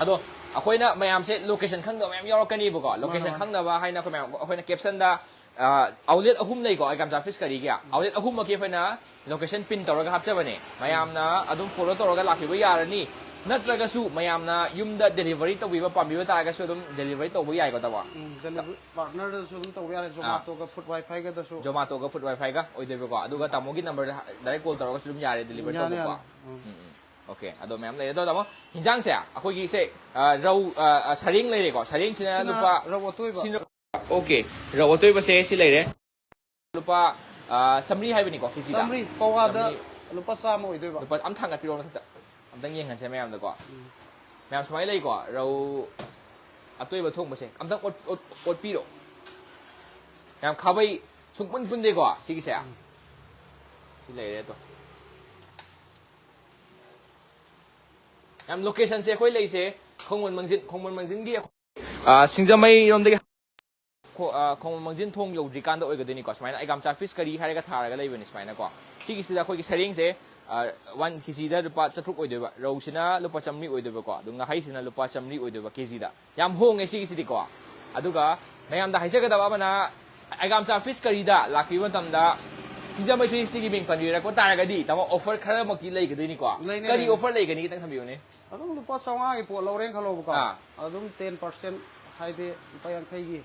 ꯑꯗꯣ ꯑꯩꯈꯣꯏꯅ ꯃꯌꯥꯝꯁꯦ location ꯈꯪꯗꯕ ꯃꯌꯥꯝ ꯌꯥꯎꯔꯛꯀꯅꯤꯕꯀꯣ꯫ Location ꯃꯥꯅꯦ꯫ ꯈꯪꯗꯕ ꯍꯥꯏꯅ ꯑꯩꯈꯣꯏ ꯃꯌꯥꯝ, ꯑꯩꯈꯣꯏꯅ captionꯗ, ꯑ, outlet ꯑꯍꯨꯝ ꯂꯩꯀꯣ, ꯑꯩꯒꯥꯝꯆꯥ ꯐꯤꯁ ꯀꯔꯤꯒꯤ꯫ Outlet ꯑꯍꯨꯝꯃꯛꯀꯤ ꯑꯩꯈꯣꯏꯅ location pin ꯇꯧꯔꯒ ꯍꯥꯞꯆꯕꯅꯦ꯫ ꯃꯌꯥꯝꯅ ꯑꯗꯨꯝ follow ꯇꯧꯔꯒ ꯂꯥꯛꯄꯤꯕ ꯌꯥꯔꯅꯤ꯫ ꯅꯠꯇ꯭ꯔꯒꯁꯨ ꯃꯌꯥꯝꯅ ꯌꯨꯝꯗ delivery ꯇꯧꯕꯤꯕ ꯄꯥꯝꯕꯤꯕ ꯇꯥꯔꯒꯁꯨ ꯑꯗꯨꯝ delivery ꯇꯧꯕ ꯌꯥꯏꯀꯣ, ꯇꯥꯃꯣ? ꯎꯝ, delivery partnerꯗꯁꯨ ꯑꯗꯨꯝ ꯇꯧꯕ ꯌꯥꯔꯦ, ꯑꯥ꯫ Zomatoꯒ Food Wi-Fiꯒꯗꯁꯨ꯫ Zomatoꯒ Food Wi-Fiꯒ ꯑꯣꯏꯗꯣꯏꯕꯀꯣ꯫ ꯑꯗꯨꯒ ꯇꯥꯃꯣꯒꯤ numberꯗ direct call ꯇꯧꯔꯒꯁꯨ ꯑꯗꯨꯝ ꯌꯥꯔꯦ delivery ꯌꯥꯅꯤ, ꯇꯧꯕꯀꯣ꯫ ꯌꯥꯅꯤ꯫ ꯎꯝ꯫ ꯎꯝ, ꯎꯝ꯫ ꯑꯣꯀꯦ, ꯑꯗꯣ ꯃꯌꯥꯝ ꯂꯩꯔꯦ꯫ ꯑꯗꯣ ꯇꯥꯃꯣ, ꯍꯤꯟꯖꯥꯡꯁꯦ ꯑꯩꯈꯣꯏꯒꯤꯁꯦ, ꯑ, ꯔꯧ, ꯑ, ꯑ, ꯁꯔꯦꯡ ꯂꯩꯔꯦꯀꯣ꯫ ꯁꯔꯦꯡꯁꯤꯅ ꯁꯤꯅ ꯂꯨꯄꯥ ꯔꯧ ꯑꯇꯣꯏꯕ꯫ ꯁꯤꯅ, ꯑꯣꯀꯦ, ꯔꯧ ꯑꯇꯣꯏꯕꯁꯦ ꯁꯤ ꯂꯩꯔꯦ꯫ ꯂꯨꯄꯥ, ꯑ, ꯆꯥꯝꯃꯔꯤ ꯍꯥꯏꯕꯅꯤꯀꯣ, ꯀꯦꯖꯤꯗ? ꯆꯥꯝꯃꯔꯤ, ꯄꯋꯥꯗ ꯆꯥꯝꯃꯔꯤ꯫ ꯂꯨꯄꯥ ꯆꯥꯝꯃ ꯑꯣꯏꯗꯣꯏꯕ꯫ ꯂꯨꯄꯥ ꯑꯝ ꯊꯥꯡꯒꯠꯄꯤꯔꯛꯑꯣ ꯃꯊꯛꯇ꯫ ꯑꯝꯇꯪ ꯌꯦꯡꯍꯟꯁꯦ ꯃꯌꯥꯝꯗꯀꯣ꯫ ꯎꯝ꯫ ꯃꯌꯥꯝ ꯁꯨꯃꯥꯏꯅ ꯂꯩꯀꯣ, ꯔꯧ ꯑꯇꯣꯏꯕ ꯊꯣꯡꯕꯁꯦ꯫ ꯑꯝꯇꯪ ꯑꯣꯠ-, ꯑꯣꯠ-, ꯑꯣꯠꯄꯤꯔꯣ꯫ ꯃꯌꯥꯝ ꯈꯥꯕꯩ ꯁꯨꯡꯄꯨꯟ ꯄꯨꯟꯗꯦꯀꯣ, ꯁꯤꯒꯤꯁꯦ꯫ ꯁꯤ ꯂꯩꯔꯦ ꯑꯗꯣ꯫ ꯃꯌꯥꯝ locationꯁꯦ ꯑꯩꯈꯣꯏ ꯂꯩꯁꯦ ꯈꯣꯡꯃꯟ ꯃꯥꯡꯖꯤꯟ, ꯈꯣꯡꯃꯟ ꯃꯥꯡꯖꯤꯟꯒꯤ ꯑꯩꯈꯣꯏ, ꯑ, ꯁꯤꯡꯖꯃꯩꯔꯣꯝꯗꯒꯤ ꯈꯣ-, ꯑ, ꯈꯣꯡꯃꯟ ꯃꯥꯡꯖꯤꯟ ꯊꯣꯡ ꯌꯧꯗ꯭ꯔꯤꯀꯥꯟꯗ ꯑꯣꯏꯒꯗꯣꯏꯅꯤꯀꯣ꯫ ꯁꯨꯃꯥꯏꯅ ꯑꯩꯒꯥꯝꯆꯥ ꯐꯤꯁ ꯀꯔꯤ ꯍꯥꯏꯔꯒ ꯊꯥꯔꯒ ꯂꯩꯕꯅꯤ ꯁꯨꯃꯥꯏꯅꯀꯣ꯫ ꯁꯤꯒꯤꯁꯤꯗ ꯑꯩꯈꯣꯏꯒꯤ ꯁꯔꯦꯡꯁꯦ, ꯋꯥꯟ ꯀꯦꯖꯤꯗ ꯂꯨꯄꯥ ꯆꯥꯇ꯭ꯔꯨꯛ ꯑꯣꯏꯗꯣꯏꯕ, ꯔꯧꯁꯤꯅ ꯂꯨꯄꯥ ꯆꯥꯃꯔꯤ ꯑꯣꯏꯗꯣꯏꯕꯀꯣ, ꯑꯗꯨ ꯉꯥꯍꯩꯁꯤꯅ ꯂꯨꯄꯥ ꯆꯥꯃꯔꯤ ꯑꯣꯏꯗꯣꯏꯕ ꯀꯦꯖꯤꯗ꯫ ꯌꯥꯝ ꯍꯣꯡꯉꯦ ꯁꯤꯒꯤꯁꯤꯗꯤꯀꯣ꯫ ꯑꯗꯨꯒ ꯃꯌꯥꯝꯗ ꯍꯥꯏꯖꯒꯗꯕ ꯑꯃꯅ, ꯑꯩꯒꯥꯝꯆꯥ ꯐꯤꯁ ꯀꯔꯤꯗ ꯂꯥꯛꯄꯤꯕ ꯃꯇꯝꯗ ꯁꯤꯡꯖꯃꯩ ꯊ꯭ꯔꯤ ꯁꯤꯛꯁꯇꯤꯒꯤ ꯃꯤꯡ ꯄꯟꯕꯤꯔꯛꯄ ꯇꯥꯔꯒꯗꯤ, ꯇꯥꯃꯣ, ꯑꯣꯐꯔ ꯈꯔꯃꯛꯇꯤ ꯂꯩꯒꯗꯣꯏꯅꯤꯀꯣ꯫ ꯂꯩꯅꯤ, ꯀꯔꯤ ꯂꯩꯅꯤ꯫ ꯑꯣꯐꯔ ꯂꯩꯒꯅꯤ, ꯈꯤꯇꯪ ꯊꯝꯕꯤꯌꯨꯅꯦ꯫ ꯑꯗꯨꯝ ꯂꯨꯄꯥ ꯆꯥꯝꯃꯉꯥꯒꯤ ꯄꯣꯠ ꯂꯧꯔꯦꯅ ꯈꯜꯂꯣꯕꯀꯣ꯫ ꯑꯥ꯫ ꯑꯗꯨꯝ ꯇꯦꯟ ꯄꯥꯔꯁꯦꯟ, ꯍꯥꯏꯗꯤ ꯂꯨꯄꯥ ꯌꯥꯡꯈꯩꯒꯤ,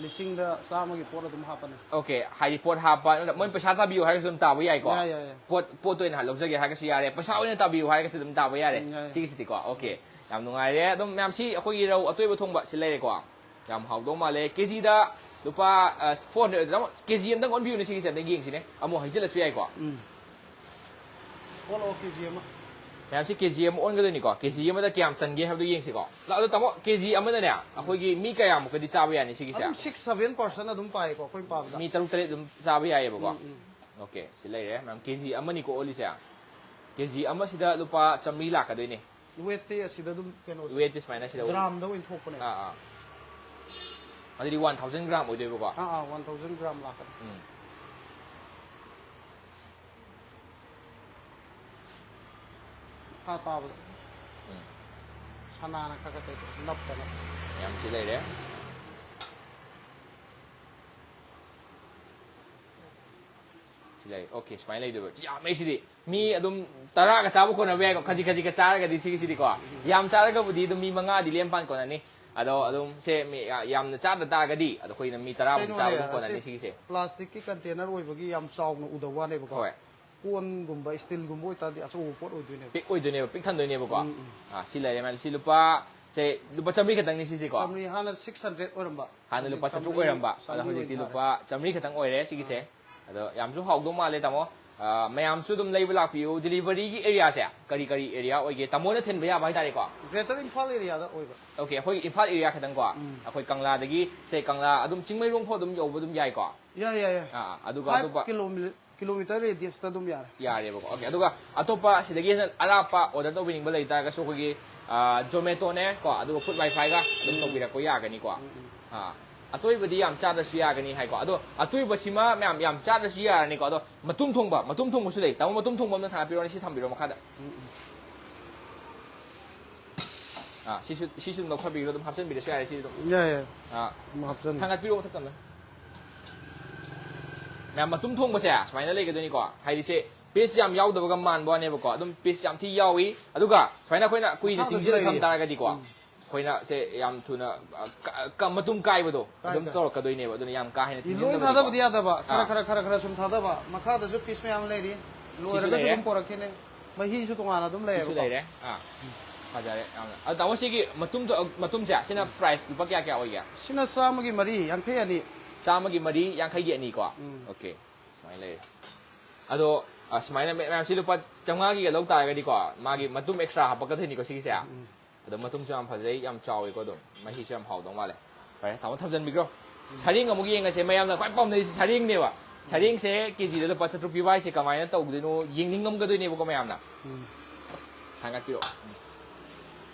ꯂꯤꯁꯤꯡꯗ ꯆꯥꯝꯃꯒꯤ ꯄꯣꯠ ꯑꯗꯨꯝ ꯍꯥꯞꯄꯅꯤ꯫ ꯑꯣꯀꯦ, ꯍꯥꯏꯗꯤ ꯄꯣꯠ ꯍꯥꯞꯄ, ꯃꯣꯏ ꯄꯩꯁꯥ ꯇꯥꯕꯤꯌꯨ ꯍꯥꯏꯔꯒꯁꯨ ꯑꯗꯨꯝ ꯇꯥꯕ ꯌꯥꯏꯀꯣ? ꯌꯥꯏ, ꯌꯥꯏ, ꯌꯥꯏ꯫ ꯄꯣꯠ, ꯄꯣꯠꯇ ꯑꯣꯏꯅ ꯂꯧꯖꯒꯦ ꯍꯥꯏꯔꯒꯁꯨ ꯌꯥꯔꯦ, ꯄꯩꯁꯥ ꯑꯣꯏꯅ ꯇꯥꯕꯤꯌꯨ ꯍꯥꯏꯔꯒꯁꯨ ꯑꯗꯨꯝ ꯇꯥꯕ ꯌꯥꯔꯦ꯫ ꯎꯝ, ꯌꯥꯏ, ꯌꯥꯏ꯫ ꯁꯤꯒꯤꯁꯤꯗꯤꯀꯣ, ꯑꯣꯀꯦ꯫ ꯌꯥꯝ ꯅꯨꯡꯉꯥꯏꯔꯦ꯫ ꯑꯗꯨꯝ ꯃꯌꯥꯝ, ꯁꯤ ꯑꯩꯈꯣꯏꯒꯤ ꯔꯧ ꯑꯇꯣꯏꯕ ꯊꯣꯡꯕ ꯁꯤ ꯂꯩꯔꯦꯀꯣ꯫ ꯌꯥꯝ ꯍꯥꯎꯗꯧ ꯃꯥꯜꯂꯦ꯫ ꯀꯦꯖꯤꯗ ꯂꯨꯄꯥ, ꯑ, ꯐꯣꯔ ꯍꯟꯗ꯭ꯔꯦꯗ ꯑꯣꯏꯗꯣꯏꯔꯥ? ꯀꯦꯖꯤ ꯑꯃꯇꯪ ꯑꯣꯟꯕꯤꯌꯨꯅꯦ ꯁꯤꯒꯤꯁꯦ, ꯑꯝꯇ ꯌꯦꯡꯁꯤꯅꯦ꯫ ꯑꯃꯨꯛ ꯍꯩꯖꯤꯜꯂꯁꯨ ꯌꯥꯏꯀꯣ꯫ ꯎꯝ꯫ ꯑꯣꯜꯂꯛꯑꯣ, ꯀꯦꯖꯤ ꯑꯃ꯫ ꯃꯌꯥꯝꯁꯤ ꯀꯦꯖꯤ ꯑꯃ ꯑꯣꯟꯒꯗꯣꯏꯅꯤꯀꯣ꯫ ꯀꯦꯖꯤ ꯑꯃꯗ ꯀꯌꯥꯝ ꯆꯟꯒꯦ ꯍꯥꯏꯕꯗꯨ ꯌꯦꯡꯁꯤꯀꯣ꯫ ꯂꯥꯛꯑꯣ, ꯇꯥꯃꯣ, ꯀꯦꯖꯤ ꯑꯃꯗꯅꯦ, ꯑꯩꯈꯣꯏꯒꯤ ꯃꯤ ꯀꯌꯥꯃꯨꯛꯀꯗꯤ ꯆꯥꯕ ꯌꯥꯅꯤ ꯁꯤꯒꯤꯁꯦ? ꯑꯗꯨꯝ ꯁꯤꯛꯁ, ꯁꯚꯦꯟ ꯄꯥꯔꯁꯟ ꯑꯗꯨꯝ ꯄꯥꯏꯀꯣ, ꯑꯩꯈꯣꯏ ꯄꯥꯕꯗ꯫ ꯃꯤ ꯇꯔꯨꯛ ꯇꯔꯦꯠ ꯑꯗꯨꯝ ꯆꯥꯕ ꯌꯥꯏꯌꯦꯕꯀꯣ꯫ ꯎꯝ, ꯎꯝ꯫ ꯑꯣꯀꯦ, ꯁꯤ ꯂꯩꯔꯦ꯫ ꯃꯌꯥꯝ, ꯀꯦꯖꯤ ꯑꯃꯅꯤꯀꯣ ꯑꯣꯜꯂꯤꯁꯦ꯫ ꯀꯦꯖꯤ ꯑꯃꯁꯤꯗ ꯂꯨꯄꯥ ꯆꯥꯃꯔꯤ ꯂꯥꯛꯀꯗꯣꯏꯅꯦ꯫ ꯋꯦꯠꯇꯤ ꯑꯁꯤꯗ ꯑꯗꯨꯝ ꯀꯩꯅꯣꯁꯦ, ꯋꯦꯠꯇꯤ ꯁꯨꯃꯥꯏꯅ ꯁꯤꯗ ꯑꯣꯏ-, ꯒ꯭ꯔꯥꯝꯗ ꯑꯣꯏꯅ ꯊꯣꯛꯄꯅꯦ꯫ ꯑꯥ, ꯑꯥ꯫ ꯑꯗꯨꯗꯤ ꯋꯥꯟ ꯊꯥꯎꯖꯟ ꯒ꯭ꯔꯥꯝ ꯑꯣꯏꯗꯣꯏꯕꯀꯣ? ꯑꯥ, ꯑꯥ, ꯋꯥꯟ ꯊꯥꯎꯖꯟ ꯒ꯭ꯔꯥꯝ ꯂꯥꯛꯀꯅꯤ꯫ ꯎꯝ꯫ ꯃꯈꯥ ꯇꯥꯕꯗ ꯎꯝ꯫ ꯁꯅꯥꯅ ꯈꯔ ꯈꯔ ꯇꯧ-, ꯅꯞꯇꯅ꯫ ꯌꯥꯝ ꯁꯤ ꯂꯩꯔꯦ꯫ ꯁꯤ ꯂꯩ꯫ ꯑꯣꯀꯦ, ꯁꯨꯃꯥꯏꯅ ꯂꯩꯗꯣꯏꯕ꯫ ꯁꯤ ꯌꯥꯝꯃꯦ ꯁꯤꯗꯤ꯫ ꯃꯤ ꯑꯗꯨꯝ ꯇꯔꯥꯒ ꯆꯥꯕ ꯀꯣꯟꯅꯕ ꯌꯥꯏꯀꯣ, ꯈꯖꯤꯛ ꯈꯖꯤꯛꯀ ꯆꯥꯔꯒꯗꯤ ꯁꯤꯒꯤꯁꯤꯗꯤꯀꯣ꯫ ꯌꯥꯝ ꯆꯥꯔꯒꯕꯨꯗꯤ ꯑꯗꯨꯝ ꯃꯤ ꯃꯉꯥꯗꯤ ꯂꯦꯝ ꯄꯥꯟ ꯀꯣꯟꯅꯅꯤ꯫ ꯑꯗꯣ ꯑꯗꯨꯝ ꯁꯦ ꯃꯤ ꯌꯥ-, ꯌꯥꯝꯅ ꯆꯥꯗ ꯇꯥꯔꯒꯗꯤ ꯑꯗꯣ ꯑꯩꯈꯣꯏꯅ ꯃꯤ ꯇꯔꯥꯃꯨꯛ ꯆꯥꯕ ꯀꯩꯅꯣꯅꯦ, ꯑꯗꯨꯝ ꯀꯣꯟꯅꯅꯤ ꯑꯁꯤ ꯁꯤꯒꯤꯁꯦ꯫ ꯄ꯭ꯂꯥꯁꯇꯤꯛꯀꯤ ꯀꯟꯇꯦꯅꯔ ꯑꯣꯏꯕꯒꯤ ꯌꯥꯝ ꯆꯥꯎꯅ ꯎꯗꯕ ꯋꯥꯅꯦꯕꯀꯣ꯫ ꯍꯣꯏ꯫ ꯀꯣꯟꯒꯨꯝꯕ, ꯏꯁꯇꯤꯜꯒꯨꯝꯕ ꯑꯣꯏꯇꯥꯔꯗꯤ ꯑꯆꯧꯕ ꯄꯣꯠ ꯑꯣꯏꯗꯣꯏꯅꯦꯕ꯫ ꯄꯤꯛ ꯑꯣꯏꯗꯣꯏꯅꯦꯕ, ꯄꯤꯛ ꯊꯟꯗꯣꯏꯅꯦꯕꯀꯣ꯫ ꯎꯝ, ꯎꯝ꯫ ꯑꯥ, ꯁꯤ ꯂꯩꯔꯦ ꯃꯥꯅꯦ꯫ ꯁꯤ ꯂꯨꯄꯥ, ꯁꯦ, ꯂꯨꯄꯥ ꯆꯥꯝꯃꯔꯤ ꯈꯛꯇꯪꯅꯤ ꯁꯤꯁꯦꯀꯣ꯫ ꯆꯥꯝꯃꯔꯤ, ꯍꯥꯟꯅ ꯁꯤꯛꯁ ꯍꯟꯗ꯭ꯔꯦꯠ ꯑꯣꯏꯔꯝꯕ꯫ ꯍꯥꯟꯅ ꯍꯧꯖꯤꯛ ꯂꯨꯄꯥ ꯆꯥꯇ꯭ꯔꯨꯛ ꯆꯥꯝꯃꯔꯤ, ꯑꯣꯏꯔꯝꯕ, ꯑꯗꯣ ꯆꯥꯝꯃꯔꯤ ꯍꯧꯖꯤꯛꯇꯤ ꯑꯣꯏꯅ ꯂꯨꯄꯥ ꯆꯥꯝꯃꯔꯤ ꯈꯛꯇꯪ ꯑꯣꯏꯔꯦ ꯁꯤꯒꯤꯁꯦ꯫ ꯑꯥ꯫ ꯑꯗꯣ ꯌꯥꯝꯁꯨ ꯍꯥꯎꯗꯧ ꯃꯥꯜꯂꯦ, ꯇꯥꯃꯣ꯫ ꯑꯥ, ꯃꯌꯥꯝꯁꯨ ꯑꯗꯨꯝ ꯂꯩꯕ ꯂꯥꯛꯄꯤꯌꯨ꯫ ꯗꯦꯂꯤꯚꯔꯤꯒꯤ ꯑꯦꯔꯤꯌꯥꯁꯦ ꯀꯔꯤ ꯀꯔꯤ ꯑꯦꯔꯤꯌꯥ ꯑꯣꯏꯒꯦ? ꯇꯥꯃꯣꯅ ꯊꯤꯟꯕ ꯌꯥꯕ ꯍꯥꯏꯇꯥꯔꯦꯀꯣ? ꯒ꯭ꯔꯦꯇꯔ ꯏꯝꯐꯥꯜ ꯑꯦꯔꯤꯌꯥꯗ ꯑꯣꯏꯕ꯫ ꯑꯣꯀꯦ, ꯑꯩꯈꯣꯏ ꯏꯝꯐꯥꯜ ꯑꯦꯔꯤꯌꯥ ꯈꯛꯇꯪꯀꯣ? ꯎꯝ꯫ ꯑꯩꯈꯣꯏ ꯀꯪꯂꯥꯗꯒꯤ, ꯁꯦ, ꯀꯪꯂꯥ ꯑꯗꯨꯝ ꯆꯤꯡꯃꯩꯔꯣꯡ ꯐꯥꯎ ꯑꯗꯨꯝ ꯌꯧꯕ ꯑꯗꯨꯝ ꯌꯥꯏꯀꯣ? ꯌꯥꯏ, ꯌꯥꯏ, ꯌꯥꯏ꯫ ꯑꯥ, ꯑꯥ, ꯑꯗꯨꯒ ꯐꯥꯏꯚ ꯑꯇꯣꯞꯄ ꯀꯤꯂꯣꯃꯤ-, ꯀꯤꯂꯣꯃꯤꯇꯔ ꯔꯦꯗꯤꯌꯁꯇ ꯑꯗꯨꯝ ꯌꯥꯔꯦ꯫ ꯌꯥꯔꯦꯕꯀꯣ꯫ ꯑꯣꯀꯦ, ꯑꯗꯨꯒ ꯑꯇꯣꯞꯄ ꯁꯤꯗꯒꯤ ꯍꯦꯟꯅ ꯑꯔꯥꯞꯄ ꯑꯣꯔꯗꯔ ꯇꯧꯕꯤꯅꯤꯡꯕ ꯂꯩ ꯇꯥꯔꯒꯁꯨ ꯑꯩꯈꯣꯏꯒꯤ, ꯑꯥ, ꯖꯣꯃꯦꯇꯣꯅꯦ ꯀꯣ, ꯑꯗꯨꯒ ꯐꯨꯗ ꯋꯥꯏꯐꯥꯏꯒ ꯑꯗꯨꯝ ꯎꯝ꯫ ꯇꯧꯕꯤꯔꯛꯄ ꯌꯥꯒꯅꯤꯀꯣ꯫ ꯎꯝ, ꯎꯝ꯫ ꯑꯥ꯫ ꯑꯇꯣꯏꯕꯗꯤ ꯌꯥꯝ ꯆꯥꯗ꯭ꯔꯁꯨ ꯌꯥꯒꯅꯤ ꯍꯥꯏꯀꯣ꯫ ꯑꯗꯣ ꯑꯇꯣꯏꯕꯁꯤꯃ ꯃꯌꯥꯝ ꯌꯥꯝ ꯆꯥꯗ꯭ꯔꯁꯨ ꯌꯥꯔꯅꯤꯀꯣ꯫ ꯑꯗꯣ ꯃꯇꯨꯝ ꯊꯣꯡꯕ, ꯃꯇꯨꯝ ꯊꯣꯡꯕꯁꯨ ꯂꯩ꯫ ꯇꯥꯃꯣ, ꯃꯇꯨꯝ ꯊꯣꯡꯕ ꯑꯝꯇ ꯊꯥꯡꯒꯠꯄꯤꯔꯣꯅꯦ, ꯁꯤ ꯊꯝꯕꯤꯔꯣ ꯃꯈꯥꯗ꯫ ꯑꯥ, ꯁꯤꯁꯨ, ꯁꯤꯁꯨ ꯑꯗꯨꯝ ꯂꯧꯊꯕꯤꯔꯣ, ꯑꯗꯨꯝ ꯍꯥꯞꯆꯤꯟꯕꯤꯔꯁꯨ ꯌꯥꯔꯦ ꯁꯤꯁꯨ ꯑꯗꯨꯝ꯫ ꯌꯥꯏ, ꯌꯥꯏ꯫ ꯑꯥ, ꯑꯗꯨꯝ ꯍꯥꯞꯆꯤꯟ ꯊꯥꯡꯒꯠꯄꯤꯔꯣ ꯃꯊꯛꯇ ꯑꯝꯇ꯫ ꯃꯌꯥꯝ, ꯃꯇꯨꯝ ꯊꯣꯡꯕꯁꯦ ꯁꯨꯃꯥꯏꯅ ꯂꯩꯒꯗꯣꯏꯅꯤꯀꯣ꯫ ꯍꯥꯏꯗꯤ ꯁꯦ ꯄꯤꯁ ꯌꯥꯝ ꯌꯥꯎꯗꯕꯒ ꯃꯥꯟꯕ ꯋꯥꯅꯦꯕꯀꯣ, ꯑꯗꯨꯝ ꯄꯤꯁ ꯌꯥꯝ ꯊꯤ ꯌꯥꯎꯏ꯫ ꯑꯗꯨꯒ ꯁꯨꯃꯥꯏꯅ ꯑꯩꯈꯣꯏꯅ ꯀꯨꯏꯅ ꯃꯈꯥꯗꯁꯨ ꯇꯤꯡꯁꯤꯜꯂ ꯊꯝ ꯂꯩꯔꯤ꯫ ꯇꯥꯔꯒꯗꯤꯀꯣ, ꯎꯝ꯫ ꯑꯩꯈꯣꯏꯅ ꯁꯦ ꯌꯥꯝ ꯊꯨꯅ, ꯑ, ꯀ-, ꯀ-, ꯃꯇꯨꯝ ꯀꯥꯏꯕꯗꯣ ꯀꯥꯏ ꯑꯗꯨꯝ ꯀꯥꯏ꯫ ꯇꯧꯔꯛꯀꯗꯣꯏꯅꯦꯕ꯫ ꯑꯗꯨꯅ ꯌꯥꯝ ꯀꯥ ꯍꯦꯟꯅ ꯂꯣꯏ ꯇꯤꯡꯁꯤꯟꯗꯕꯗꯤꯀꯣ꯫ ꯊꯥꯗꯕꯗꯤ ꯌꯥꯗꯕ, ꯈꯔ ꯑꯥ꯫ ꯈꯔ ꯈꯔ ꯈꯔ ꯁꯨꯝ ꯊꯥꯗꯕ꯫ ꯃꯈꯥꯗꯁꯨ ꯄꯤꯁ ꯃꯌꯥꯝ ꯂꯩꯔꯤ, ꯁꯤꯁꯨ ꯂꯣꯏꯔꯒꯁꯨ ꯂꯩꯔꯦ꯫ ꯑꯗꯨꯝ ꯄꯣꯔꯛꯈꯤꯅꯦ꯫ ꯃꯍꯤꯁꯨ ꯇꯣꯉꯥꯟꯅ ꯑꯗꯨꯝ ꯁꯤꯁꯨ ꯂꯩꯌꯦꯕꯀꯣ꯫ ꯂꯩꯔꯦ꯫ ꯑꯥ, ꯐꯖꯔꯦ ꯌꯥꯝꯅ꯫ ꯑꯗꯣ ꯇꯥꯃꯣ, ꯁꯤꯒꯤ ꯃꯇꯨꯝꯗꯣ, ꯃꯇꯨꯝꯁꯦ, ꯁꯤꯅ ꯄ꯭ꯔꯥꯏꯁ ꯂꯨꯄꯥ ꯀꯌꯥ ꯀꯌꯥ ꯑꯣꯏꯒꯦ? ꯁꯤꯅ ꯆꯥꯝꯃꯒꯤ ꯃꯔꯤ, ꯌꯥꯡꯈꯩ ꯑꯅꯤ꯫ ꯆꯥꯝꯃꯒꯤ ꯃꯔꯤ, ꯌꯥꯡꯈꯩꯒꯤ ꯑꯅꯤ ꯀꯣ? ꯎꯝ꯫ ꯑꯣꯀꯦ, ꯁꯨꯃꯥꯏꯅ ꯂꯩꯔꯦ꯫ ꯑꯗꯣ, ꯑ, ꯁꯨꯃꯥꯏꯅ ꯃꯌꯥꯝꯁꯤ ꯂꯨꯄꯥ ꯆꯥꯝꯃꯉꯥꯒꯤꯒ ꯂꯧ ꯇꯥꯔꯒꯗꯤꯀꯣ, ꯃꯥꯒꯤ ꯃꯇꯨꯝ ꯑꯦꯛꯁꯇ꯭ꯔꯥ ꯍꯥꯞꯄꯛꯀꯗꯣꯏꯅꯤꯀꯣ ꯁꯤꯒꯤꯁꯦ꯫ ꯎꯝ꯫ ꯑꯗꯣ ꯃꯇꯨꯝꯁꯨ ꯌꯥꯝ ꯐꯖꯩ, ꯌꯥꯝ ꯆꯥꯎꯋꯤꯀꯣ꯫ ꯑꯗꯨꯝ ꯃꯍꯤꯁꯨ ꯌꯥꯝ ꯍꯥꯎꯗꯧ ꯃꯥꯜꯂꯦ꯫ ꯐꯔꯦ, ꯇꯥꯃꯣ, ꯊꯝꯖꯟꯕꯤꯈ꯭ꯔꯣ꯫ ꯁꯔꯦꯡ ꯑꯃꯨꯛ ꯌꯦꯡꯉꯁꯦ꯫ ꯃꯌꯥꯝꯅ ꯈ꯭ꯋꯥꯏ ꯄꯥꯝꯅꯔꯤꯁꯦ ꯁꯔꯦꯡꯅꯦꯕ꯫ ꯁꯔꯦꯡꯁꯦ ꯀꯦꯖꯤꯗ ꯂꯨꯄꯥ ꯆꯥꯇ꯭ꯔꯨꯛ ꯄꯤꯕ ꯍꯥꯏꯁꯦ ꯀꯃꯥꯏꯅ ꯇꯧꯗꯣꯏꯅꯣ ꯌꯦꯡꯅꯤꯡꯉꯝꯒꯗꯣꯏꯅꯦꯕꯀꯣ ꯃꯌꯥꯝꯅ꯫ ꯎꯝ꯫ ꯊꯥꯡꯒꯠꯄꯤꯔꯛꯑꯣ꯫ ꯎꯝ꯫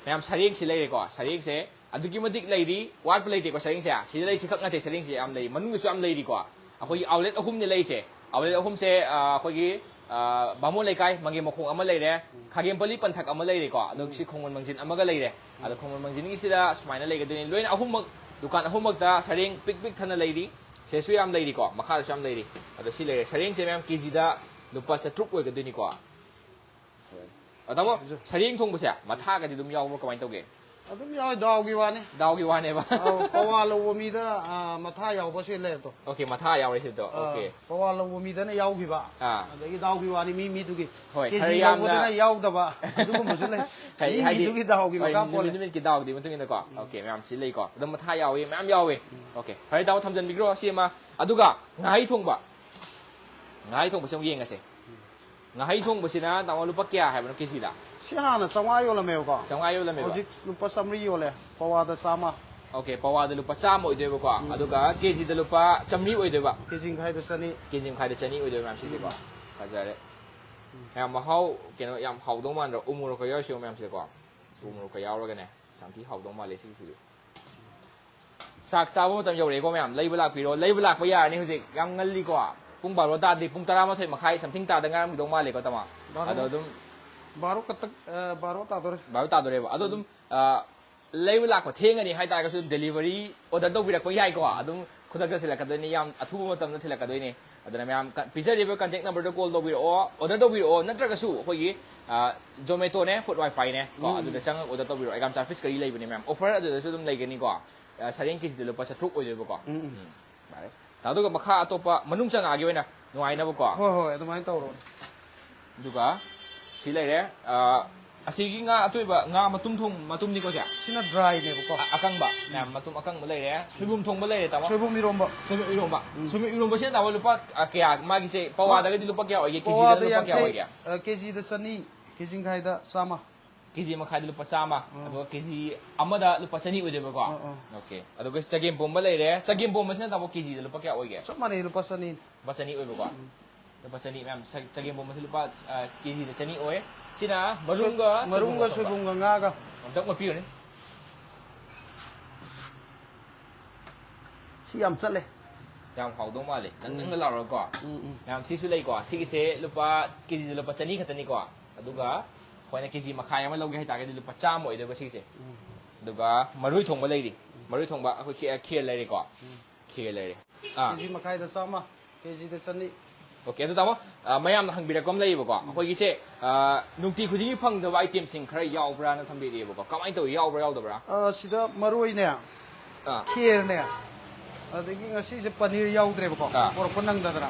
ꯃꯌꯥꯝ, ꯁꯔꯦꯡꯁꯤ ꯂꯩꯔꯦꯀꯣ꯫ ꯁꯔꯦꯡꯁꯦ ꯑꯗꯨꯛꯀꯤ ꯃꯇꯤꯛ ꯂꯩꯔꯤ, ꯋꯥꯠꯄ ꯂꯩꯇꯦꯀꯣ ꯁꯔꯦꯡꯁꯦ꯫ ꯁꯤꯗ ꯂꯩꯁꯤ ꯈꯛ ꯅꯠꯇꯦ, ꯁꯔꯦꯡꯁꯦ ꯌꯥꯝ ꯂꯩ, ꯃꯅꯨꯡꯗꯁꯨ ꯌꯥꯝ ꯂꯩꯔꯤꯀꯣ꯫ ꯑꯩꯈꯣꯏꯒꯤ ꯑꯥꯎꯠꯂꯦꯠ ꯑꯍꯨꯝꯅꯦ ꯂꯩꯔꯤꯁꯦ꯫ ꯑꯥꯎꯠꯂꯦꯠ ꯑꯍꯨꯝꯁꯦ, ꯑ, ꯑꯩꯈꯣꯏꯒꯤ, ꯑ, ꯕꯥꯃꯣꯟ ꯂꯩꯀꯥꯏ ꯃꯪꯒꯦ ꯃꯈꯣꯡ ꯑꯃ ꯂꯩꯔꯦ, ꯈꯥꯒꯦꯝꯄꯜꯂꯤ ꯄꯟꯊꯛ ꯑꯃ ꯂꯩꯔꯦꯀꯣ, ꯑꯗꯣ ꯁꯤ ꯈꯣꯡꯃꯟ ꯃꯥꯡꯖꯤꯟ ꯑꯃꯒ ꯂꯩꯔꯦ꯫ ꯑꯗꯣ ꯈꯣꯡꯃꯟ ꯃꯥꯡꯖꯤꯟꯒꯤꯁꯤꯗ ꯁꯨꯃꯥꯏꯅ ꯂꯩꯒꯗꯣꯏꯅꯤ꯫ ꯂꯣꯏꯅ ꯑꯍꯨꯝꯃꯛ, ꯗꯨꯀꯥꯟ ꯑꯍꯨꯝꯃꯛꯇ ꯁꯔꯦꯡ ꯄꯤꯛ ꯄꯤꯛ ꯊꯟꯅ ꯂꯩꯔꯤ꯫ ꯁꯤꯗꯁꯨ ꯌꯥꯝ ꯂꯩꯔꯤꯀꯣ, ꯃꯈꯥꯗꯁꯨ ꯌꯥꯝ ꯂꯩꯔꯤ꯫ ꯑꯗꯣ ꯁꯤ ꯂꯩꯔꯦ꯫ ꯁꯔꯦꯡꯁꯦ ꯃꯌꯥꯝ ꯀꯦꯖꯤꯗ ꯂꯨꯄꯥ ꯆꯥꯇ꯭ꯔꯨꯛ ꯑꯣꯏꯒꯗꯣꯏꯅꯤꯀꯣ꯫ ꯑ, ꯇꯥꯃꯣ, ꯁꯔꯦꯡ ꯊꯣꯡꯕꯁꯦ ꯃꯊꯥꯒꯗꯤ ꯑꯗꯨꯝ ꯌꯥꯎꯕ꯭ꯔꯣ, ꯀꯃꯥꯏꯅ ꯇꯧꯒꯦ? ꯑꯗꯨꯝ ꯌꯥꯎꯋꯦ, ꯗꯥꯎꯒꯤ ꯋꯥꯅꯤ꯫ ꯗꯥꯎꯒꯤ ꯋꯥꯅꯦꯕ꯫ ꯑꯧ, ꯄꯋꯥ ꯂꯧꯕ ꯃꯤꯗ, ꯑ, ꯃꯊꯥ ꯌꯥꯎꯕꯁꯦ ꯂꯩꯔꯦꯗꯣ꯫ ꯑꯣꯀꯦ, ꯃꯊꯥ ꯌꯥꯎꯔꯦ ꯁꯤꯗꯣ꯫ ꯑ, ꯑꯣꯀꯦ꯫ ꯄꯋꯥ ꯂꯧꯕ ꯃꯤꯗꯅ ꯌꯥꯎꯈꯤꯕ꯫ ꯑꯥ꯫ ꯑꯗꯒꯤ ꯗꯥꯎꯒꯤ ꯋꯥꯅꯤ, ꯃꯤ ꯃꯤꯗꯨꯒꯤ꯫ ꯍꯣꯏ, ꯀꯦꯖꯤ ꯈꯔ ꯌꯥꯝꯅ ꯂꯧꯕꯗꯅ ꯌꯥꯎꯗꯕ ꯑꯗꯨꯒꯨꯝꯕꯁꯨ ꯂꯩ꯫ ꯍꯥꯏ-, ꯃꯤ ꯍꯥꯏꯗꯤ, ꯃꯤꯗꯨꯒꯤ ꯗꯥꯎꯒꯤ ꯍꯣꯏ, ꯃꯈꯥ ꯅꯨꯃꯤꯠ ꯄꯣꯜꯂꯦ꯫ ꯅꯨꯃꯤꯠꯀꯤ ꯗꯥꯎꯒꯤ ꯃꯇꯨꯡ ꯏꯟꯅꯀꯣ꯫ ꯎꯝ꯫ ꯑꯣꯀꯦ, ꯃꯌꯥꯝ ꯁꯤ ꯂꯩꯀꯣ꯫ ꯑꯗꯨꯝ ꯃꯊꯥ ꯌꯥꯎꯋꯤ, ꯃꯌꯥꯝ ꯌꯥꯎꯋꯤ꯫ ꯎꯝ꯫ ꯑꯣꯀꯦ, ꯐꯔꯦ, ꯇꯥꯃꯣ, ꯊꯝꯖꯟꯕꯤꯈ꯭ꯔꯣ ꯁꯤ ꯑꯃ꯫ ꯑꯗꯨꯒ ꯉꯥꯍꯩ ꯊꯣꯡꯕ꯫ ꯉꯥꯍꯩ ꯊꯣꯡꯕꯁꯦ ꯑꯃꯨꯛ ꯌꯦꯡꯉꯁꯦ꯫ ꯉꯥꯍꯩ ꯊꯣꯡꯕꯁꯤꯅ ꯇꯥꯃꯣ ꯂꯨꯄꯥ ꯀꯌꯥ ꯍꯥꯏꯕꯅꯣ ꯀꯦꯖꯤꯗ? ꯁꯤ ꯍꯥꯟꯅ ꯆꯥꯝꯃꯉꯥ ꯌꯣꯜꯂꯝꯃꯦꯕꯀꯣ꯫ ꯆꯥꯝꯃꯉꯥ ꯌꯣꯜꯂꯝꯃꯦꯕ? ꯍꯧꯖꯤꯛ ꯂꯨꯄꯥ ꯆꯥꯝꯃꯔꯤ ꯌꯣꯜꯂꯦ, ꯄꯋꯥꯗ ꯆꯥꯝꯃ꯫ ꯑꯣꯀꯦ, ꯄꯋꯥꯗ ꯂꯨꯄꯥ ꯆꯥꯝꯃ ꯑꯣꯏꯗꯣꯏꯕꯀꯣ꯫ ꯎꯝ꯫ ꯑꯗꯨꯒ ꯀꯦꯖꯤꯗ ꯂꯨꯄꯥ ꯆꯥꯝꯃꯔꯤ ꯑꯣꯏꯗꯣꯏꯕ꯫ ꯀꯦꯖꯤ ꯃꯈꯥꯏꯗ ꯆꯅꯤ꯫ ꯀꯦꯖꯤ ꯃꯈꯥꯏꯗ ꯆꯅꯤ ꯑꯣꯏꯗꯣꯏꯕ ꯃꯌꯥꯝ ꯁꯤꯁꯦꯀꯣ꯫ ꯎꯝ꯫ ꯐꯖꯔꯦ꯫ ꯎꯝ꯫ ꯌꯥꯝ ꯃꯍꯥꯎ, ꯀꯩꯅꯣ, ꯌꯥꯝ ꯍꯥꯎꯗꯧ ꯃꯥꯟꯗ꯭ꯔꯣ? ꯎ ꯃꯣꯔꯣꯛꯀ ꯌꯥꯎꯔꯤꯁꯤꯕ ꯃꯌꯥꯝꯁꯤꯗꯀꯣ꯫ ꯎ ꯃꯣꯔꯣꯛꯀ ꯌꯥꯎꯔꯒꯅꯦ꯫ ꯌꯥꯝ ꯊꯤ ꯍꯥꯎꯗꯧ ꯃꯥꯜꯂꯦ ꯁꯤꯒꯤꯁꯤꯗꯤ꯫ ꯆꯥꯛ ꯆꯥꯕ ꯃꯇꯝ ꯌꯧꯔꯛꯑꯦꯀꯣ ꯃꯌꯥꯝ, ꯂꯩꯕ ꯂꯥꯛꯄꯤꯔꯣ, ꯂꯩꯕ ꯂꯥꯛꯄ ꯌꯥꯔꯅꯤ ꯍꯧꯖꯤꯛ, ꯌꯥꯝ ꯉꯜꯂꯤꯀꯣ, ꯄꯨꯡ ꯕꯥꯔꯣ ꯇꯥꯗ꯭ꯔꯤ, ꯄꯨꯡ ꯇꯔꯥꯃꯥꯊꯣꯏ ꯃꯈꯥꯏ ꯁꯝꯊꯤꯡ ꯇꯥꯗ ꯉꯥꯏꯔꯝꯈꯤꯗꯧ ꯃꯥꯜꯂꯦꯀꯣ ꯇꯥꯃꯣ꯫ ꯕꯥꯔꯣ꯫ ꯑꯗꯣ ꯑꯗꯨꯝ ꯕꯥꯔꯣ ꯈꯛꯇ, ꯑ, ꯕꯥꯔꯣ ꯇꯥꯗꯣꯔꯦ꯫ ꯕꯥꯔꯣ ꯇꯥꯗꯣꯔꯦꯕ꯫ ꯑꯗꯣ ꯑꯗꯨꯝ, ꯑ, ꯂꯩꯕ ꯂꯥꯛꯄ ꯊꯦꯡꯉꯅꯤ ꯍꯥꯏꯇꯥꯔꯒꯁꯨ ꯑꯗꯨꯝ delivery order ꯇꯧꯕꯤꯔꯛꯄ ꯌꯥꯏꯀꯣ꯫ ꯑꯗꯨꯝ ꯈꯨꯗꯛꯇ ꯊꯤꯜꯂꯛꯀꯗꯣꯏꯅꯤ, ꯌꯥꯝ ꯑꯊꯨꯕ ꯃꯇꯝꯗ ꯊꯤꯜꯂꯛꯀꯗꯣꯏꯅꯤ꯫ ꯑꯗꯨꯅ ꯃꯌꯥꯝ ꯀ-, ꯄꯤꯖꯔꯤꯕ contact number ꯗ call ꯇꯧꯕꯤꯔꯛꯑꯣ, order ꯇꯧꯕꯤꯔꯛꯑꯣ, ꯅꯠꯇ꯭ꯔꯒꯁꯨ ꯑꯩꯈꯣꯏꯒꯤ, ꯑ, Zomato ꯅꯦ, Food Wi-Fi ꯅꯦ ꯀꯣ, ꯎꯝ꯫ ꯑꯗꯨꯗ ꯆꯪꯉꯒ order ꯇꯧꯕꯤꯔꯛꯑꯣ꯫ ꯑꯦꯒꯥꯝꯆꯥ ꯐꯤꯁ ꯀꯔꯤ ꯂꯩꯕꯅꯦ ꯃꯌꯥꯝ, offer ꯑꯗꯨꯗꯁꯨ ꯑꯗꯨꯝ ꯂꯩꯒꯅꯤꯀꯣ꯫ ꯑ, ꯁꯔꯦꯡ ꯀꯦꯖꯤꯗ ꯂꯨꯄꯥ ꯆꯥꯇ꯭ꯔꯨꯛ ꯑꯣꯏꯗꯣꯏꯕꯀꯣ꯫ ꯎꯝ, ꯎꯝ꯫ ꯎꯝ, ꯌꯥꯔꯦ꯫ ꯑꯗꯨꯒ ꯃꯈꯥ ꯑꯇꯣꯞꯄ ꯃꯅꯨꯡ ꯆꯪꯉꯛꯑꯒꯦ ꯑꯣꯏꯅ ꯅꯨꯡꯉꯥꯏꯅꯕꯀꯣ꯫ ꯍꯣꯏ, ꯍꯣꯏ, ꯑꯗꯨꯃꯥꯏꯅ ꯇꯧꯔꯣ꯫ ꯑꯗꯨꯒ ꯁꯤ ꯂꯩꯔꯦ꯫ ꯑ, ꯑꯁꯤꯒꯤ ꯉꯥ ꯑꯇꯣꯏꯕ, ꯉꯥ ꯃꯇꯨꯝ ꯊꯣꯡ-, ꯃꯇꯨꯝꯅꯤꯀꯣ ꯁꯦ? ꯁꯤꯅ dry ꯅꯦꯕꯀꯣ꯫ ꯑ-, ꯑꯀꯪꯕ꯫ ꯎꯝ꯫ ꯃꯌꯥꯝ ꯃꯇꯨꯝ ꯑꯀꯪꯕ ꯂꯩꯔꯦ꯫ ꯁꯣꯏꯕꯨꯝ ꯊꯣꯡꯕ ꯂꯩꯔꯦ, ꯇꯥꯃꯣ꯫ ꯁꯣꯏꯕꯨꯝ ꯏꯔꯣꯝꯕ꯫ ꯁꯣꯏꯕꯨꯝ ꯏꯔꯣꯝꯕ꯫ ꯎꯝ꯫ ꯁꯣꯏꯕꯨꯝ ꯏꯔꯣꯝꯕꯁꯤꯅ, ꯇꯥꯃꯣ, ꯂꯨꯄꯥ, ꯑ, ꯀꯌꯥ, ꯃꯥꯒꯤꯁꯦ ꯄꯋꯥꯗꯒꯗꯤ ꯂꯨꯄꯥ ꯀꯌꯥ ꯑꯣꯏꯒꯦ? ꯀꯦꯖꯤꯗ ꯄꯋꯥꯗ ꯂꯨꯄꯥ ꯀꯌꯥ ꯌꯥꯡꯈꯩ, ꯑꯣꯏꯒꯦ? ꯑ, ꯀꯦꯖꯤꯗ ꯆꯅꯤ, ꯀꯦꯖꯤ ꯃꯈꯥꯏꯗ ꯆꯥꯝꯃ꯫ ꯀꯦꯖꯤ ꯃꯈꯥꯏꯗ ꯂꯨꯄꯥ ꯆꯥꯝꯃ, ꯑꯥ꯫ ꯑꯗꯨꯒ ꯀꯦꯖꯤ ꯑꯃꯗ ꯂꯨꯄꯥ ꯆꯅꯤ ꯑꯣꯏꯗꯣꯏꯕꯀꯣ? ꯑꯥ, ꯑꯥ꯫ ꯑꯣꯀꯦ꯫ ꯑꯗꯨꯒ ꯆꯒꯦꯝ ꯄꯣꯝꯕ ꯂꯩꯔꯦ꯫ ꯆꯒꯦꯝ ꯄꯣꯝꯕꯁꯤꯅ, ꯇꯥꯃꯣ, ꯀꯦꯖꯤꯗ ꯂꯨꯄꯥ ꯀꯌꯥ ꯑꯣꯏꯒꯦ? ꯆꯞ ꯃꯥꯟꯅꯩ, ꯂꯨꯄꯥ ꯆꯅꯤ꯫ ꯂꯨꯄꯥ ꯆꯅꯤ ꯑꯣꯏꯕꯀꯣ? ꯎꯝ꯫ ꯂꯨꯄꯥ ꯆꯅꯤ, ꯃꯌꯥꯝ, ꯆ-, ꯆꯒꯦꯝ ꯄꯣꯝꯕꯁꯤ ꯂꯨꯄꯥ, ꯑ, ꯀꯦꯖꯤꯗ ꯆꯅꯤ ꯑꯣꯏ꯫ ꯁꯤꯅ ꯃꯔꯨꯝꯒ ꯃꯔꯨꯝꯒ ꯁꯣꯏꯕꯨꯝꯒ ꯁꯣꯏꯕꯨꯝꯒ ꯉꯥꯒ꯫ ꯑꯝꯇꯪ ꯑꯣꯠꯄꯤꯌꯨꯅꯦ꯫ ꯁꯤ ꯌꯥꯝ ꯆꯠꯂꯦ꯫ ꯌꯥꯝ ꯍꯥꯎꯗꯧ ꯃꯥꯜꯂꯦ, ꯅꯪ ꯎꯝ꯫ ꯅꯪꯅ ꯂꯥꯎꯔꯒꯀꯣ꯫ ꯎꯝ, ꯎꯝ꯫ ꯃꯌꯥꯝ ꯁꯤꯁꯨ ꯂꯩꯀꯣ, ꯁꯤꯒꯤꯁꯦ ꯂꯨꯄꯥ, ꯀꯦꯖꯤꯗ ꯂꯨꯄꯥ ꯆꯅꯤ ꯈꯛꯇꯅꯤꯀꯣ꯫ ꯑꯗꯨꯒ ꯑꯩꯈꯣꯏꯅ ꯀꯦꯖꯤ ꯃꯈꯥꯏ ꯑꯃ ꯂꯧꯒꯦ ꯍꯥꯏꯇꯥꯔꯒꯗꯤ ꯂꯨꯄꯥ ꯆꯥꯝꯃ ꯑꯣꯏꯗꯣꯏꯕ ꯁꯤꯒꯤꯁꯦ꯫ ꯎꯝ꯫ ꯑꯗꯨꯒ ꯃꯔꯣꯏ ꯊꯣꯡꯕ ꯂꯩꯔꯤ, ꯃꯔꯣꯏ ꯊꯣꯡꯕ ꯑꯩꯈꯣꯏ ꯈꯦ-, ꯈꯦꯔ ꯂꯩꯔꯦꯀꯣ꯫ ꯎꯝ꯫ ꯈꯦꯔ ꯂꯩꯔꯦ꯫ ꯑꯥ꯫ ꯀꯦꯖꯤ ꯃꯈꯥꯏꯗ ꯆꯥꯝꯃ, ꯀꯦꯖꯤꯗ ꯆꯅꯤ꯫ ꯑꯣꯀꯦ, ꯑꯗꯨ ꯇꯥꯃꯣ, ꯑ, ꯃꯌꯥꯝꯅ ꯍꯪꯕꯤꯔꯛꯄ ꯑꯃ ꯂꯩꯌꯦꯕꯀꯣ꯫ ꯎꯝ꯫ ꯑꯩꯈꯣꯏꯒꯤꯁꯦ, ꯑ, ꯅꯨꯡꯇꯤ ꯈꯨꯗꯤꯡꯒꯤ ꯐꯪꯗꯕ item ꯁꯤꯡ ꯈꯔ ꯌꯥꯎꯕ꯭ꯔꯥꯅ ꯊꯝꯕꯤꯔꯛꯑꯦꯕꯀꯣ꯫ ꯀꯃꯥꯏꯅ ꯇꯧꯏ? ꯌꯥꯎꯕ꯭ꯔꯥ ꯌꯥꯎꯗꯕ꯭ꯔꯥ? ꯑ, ꯁꯤꯗ ꯃꯔꯣꯏꯅꯦ, ꯑꯥ꯫ ꯈꯦꯔꯅꯦ, ꯑꯗꯒꯤ ꯉꯁꯤꯁꯦ ꯄꯅꯤꯔ ꯌꯥꯎꯗ꯭ꯔꯦꯕꯀꯣ, ꯑꯥ꯫ ꯄꯣꯔꯛꯄ ꯅꯪꯗꯗꯅ꯫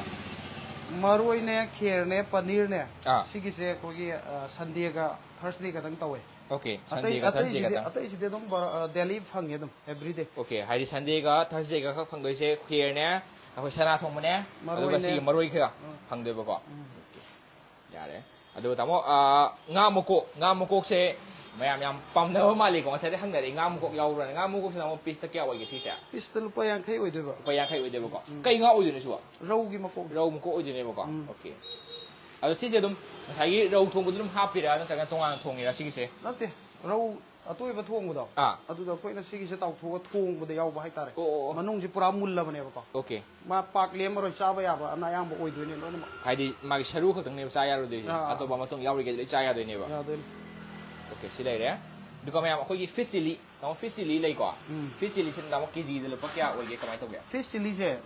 ꯃꯔꯣꯏꯅꯦ, ꯈꯦꯔꯅꯦ, ꯄꯅꯤꯔꯅꯦ, ꯑꯥ꯫ ꯁꯤꯒꯤꯁꯦ ꯑꯩꯈꯣꯏꯒꯤ, ꯑ, Sunday ꯒ Thursday ꯈꯛꯇꯪ ꯇꯧꯋꯦ꯫ ꯑꯣꯀꯦ, ꯑꯇꯩ, Sunday ꯒ Thursday ꯑꯇꯩꯁꯤꯗꯤ, ꯈꯛꯇꯪ꯫ ꯑꯇꯩꯁꯤꯗꯤ ꯑꯗꯨꯝ ꯕ-, ꯑ, daily ꯐꯪꯉꯦ ꯑꯗꯨꯝ, everyday꯫ ꯑꯣꯀꯦ, ꯍꯥꯏꯗꯤ Sunday ꯒ Thursday ꯒ ꯈꯛ ꯐꯪꯗꯣꯏꯁꯦ ꯈꯦꯔꯅꯦ, ꯑꯩꯈꯣꯏ ꯁꯅꯥ ꯊꯣꯡꯕꯅꯦ, ꯑꯗꯨꯒ ꯃꯔꯣꯏꯅꯦ꯫ ꯁꯤꯒꯤ ꯃꯔꯣꯏ ꯈꯔ ꯎꯝ꯫ ꯐꯪꯗꯣꯏꯕꯀꯣ꯫ ꯎꯝ꯫ ꯑꯣꯀꯦ, ꯌꯥꯔꯦ꯫ ꯑꯗꯨꯒ ꯇꯥꯃꯣ, ꯑ, ꯉꯥ ꯃꯀꯣꯛ, ꯉꯥ ꯃꯀꯣꯛꯁꯦ ꯃꯌꯥꯝ ꯌꯥꯝ ꯄꯥꯝꯅꯕ ꯃꯥꯜꯂꯤꯀꯣ, ꯉꯁꯥꯏꯗꯩ ꯍꯪꯅꯔꯛꯑꯦ꯫ ꯉꯥ ꯃꯀꯣꯛ ꯌꯥꯎꯕ꯭ꯔꯥꯅ? ꯉꯥ ꯃꯀꯣꯛꯁꯤꯅ ꯑꯃꯨꯛ piece ꯇ ꯀꯌꯥ ꯑꯣꯏꯒꯦ ꯁꯤꯁꯦ? Piece ꯇ ꯂꯨꯄꯥ ꯌꯥꯡꯈꯩ ꯑꯣꯏꯗꯣꯏꯕ꯫ ꯂꯨꯄꯥ ꯌꯥꯡꯈꯩ ꯑꯣꯏꯗꯣꯏꯕꯀꯣ꯫ ꯎꯝ꯫ ꯀꯩ ꯉꯥ ꯑꯣꯏꯗꯣꯏꯅꯣ ꯁꯤꯕꯣ? ꯔꯧꯒꯤ ꯃꯀꯣꯛ꯫ ꯔꯧ ꯃꯀꯣꯛ ꯑꯣꯏꯗꯣꯏꯅꯦꯕꯀꯣ꯫ ꯎꯝ꯫ ꯑꯣꯀꯦ꯫ ꯑꯗꯣ ꯁꯤꯁꯦ ꯑꯗꯨꯝ ꯉꯁꯥꯏꯒꯤ ꯔꯧ ꯊꯣꯡꯕꯗ ꯑꯗꯨꯝ ꯍꯥꯞꯄꯤꯔꯥ, ꯅꯠꯇ꯭ꯔꯒꯅ ꯇꯣꯉꯥꯟꯅ ꯊꯣꯡꯉꯤꯔꯥ ꯁꯤꯒꯤꯁꯦ? ꯅꯠꯇꯦ, ꯔꯧ ꯑꯇꯣꯏꯕ ꯊꯣꯡꯕꯗꯣ, ꯑꯥ꯫ ꯑꯗꯨꯗ ꯑꯩꯈꯣꯏꯅ ꯁꯤꯒꯤꯁꯦ ꯇꯥꯎꯊꯣꯛꯑꯒ ꯊꯣꯡꯕꯗ ꯌꯥꯎꯕ ꯍꯥꯏꯇꯥꯔꯦ꯫ ꯑꯣ, ꯑꯣ, ꯑꯣ꯫ ꯃꯅꯨꯡꯁꯤ ꯄꯨꯔꯥ ꯃꯨꯜꯂꯕꯅꯦꯕꯀꯣ꯫ ꯑꯣꯀꯦ꯫ ꯃꯥ ꯄꯥꯛ ꯂꯦꯝꯃꯔꯣꯏ, ꯆꯥꯕ ꯌꯥꯕ ꯑꯅ ꯑꯌꯥꯝꯕ ꯑꯣꯏꯗꯣꯏꯅꯦ ꯂꯣꯏꯅꯃꯛ꯫ ꯍꯥꯏꯗꯤ ꯃꯥꯒꯤ ꯁꯔꯨ ꯈꯛꯇꯪꯅꯦꯕ ꯆꯥ ꯌꯥꯔꯣꯏꯗꯣꯏꯁꯦ꯫ ꯑꯥ, ꯑꯥ꯫ ꯑꯇꯣꯞꯄ ꯃꯇꯣꯡ ꯌꯥꯎꯔꯤꯈꯩꯗꯤ ꯂꯣꯏ ꯆꯥ ꯌꯥꯗꯣꯏꯅꯦꯕ꯫ ꯌꯥꯗꯣꯏꯅꯦ꯫ ꯑꯣꯀꯦ, ꯁꯤ ꯂꯩꯔꯦ꯫ ꯑꯗꯨꯒ ꯃꯌꯥꯝ ꯑꯩꯈꯣꯏꯒꯤ ꯐꯤꯁ ꯆꯤꯂꯤ, ꯇꯥꯃꯣ, ꯐꯤꯁ ꯆꯤꯂꯤ ꯂꯩꯀꯣ? ꯎꯝ꯫ ꯐꯤꯁ ꯆꯤꯂꯤꯁꯤꯅ ꯇꯥꯃꯣ ꯀꯦꯖꯤꯗ ꯂꯨꯄꯥ ꯀꯌꯥ ꯑꯣꯏꯒꯦ, ꯀꯃꯥꯏꯅ ꯇꯧꯒꯦ? ꯐꯤꯁ ꯆꯤꯂꯤꯁꯦ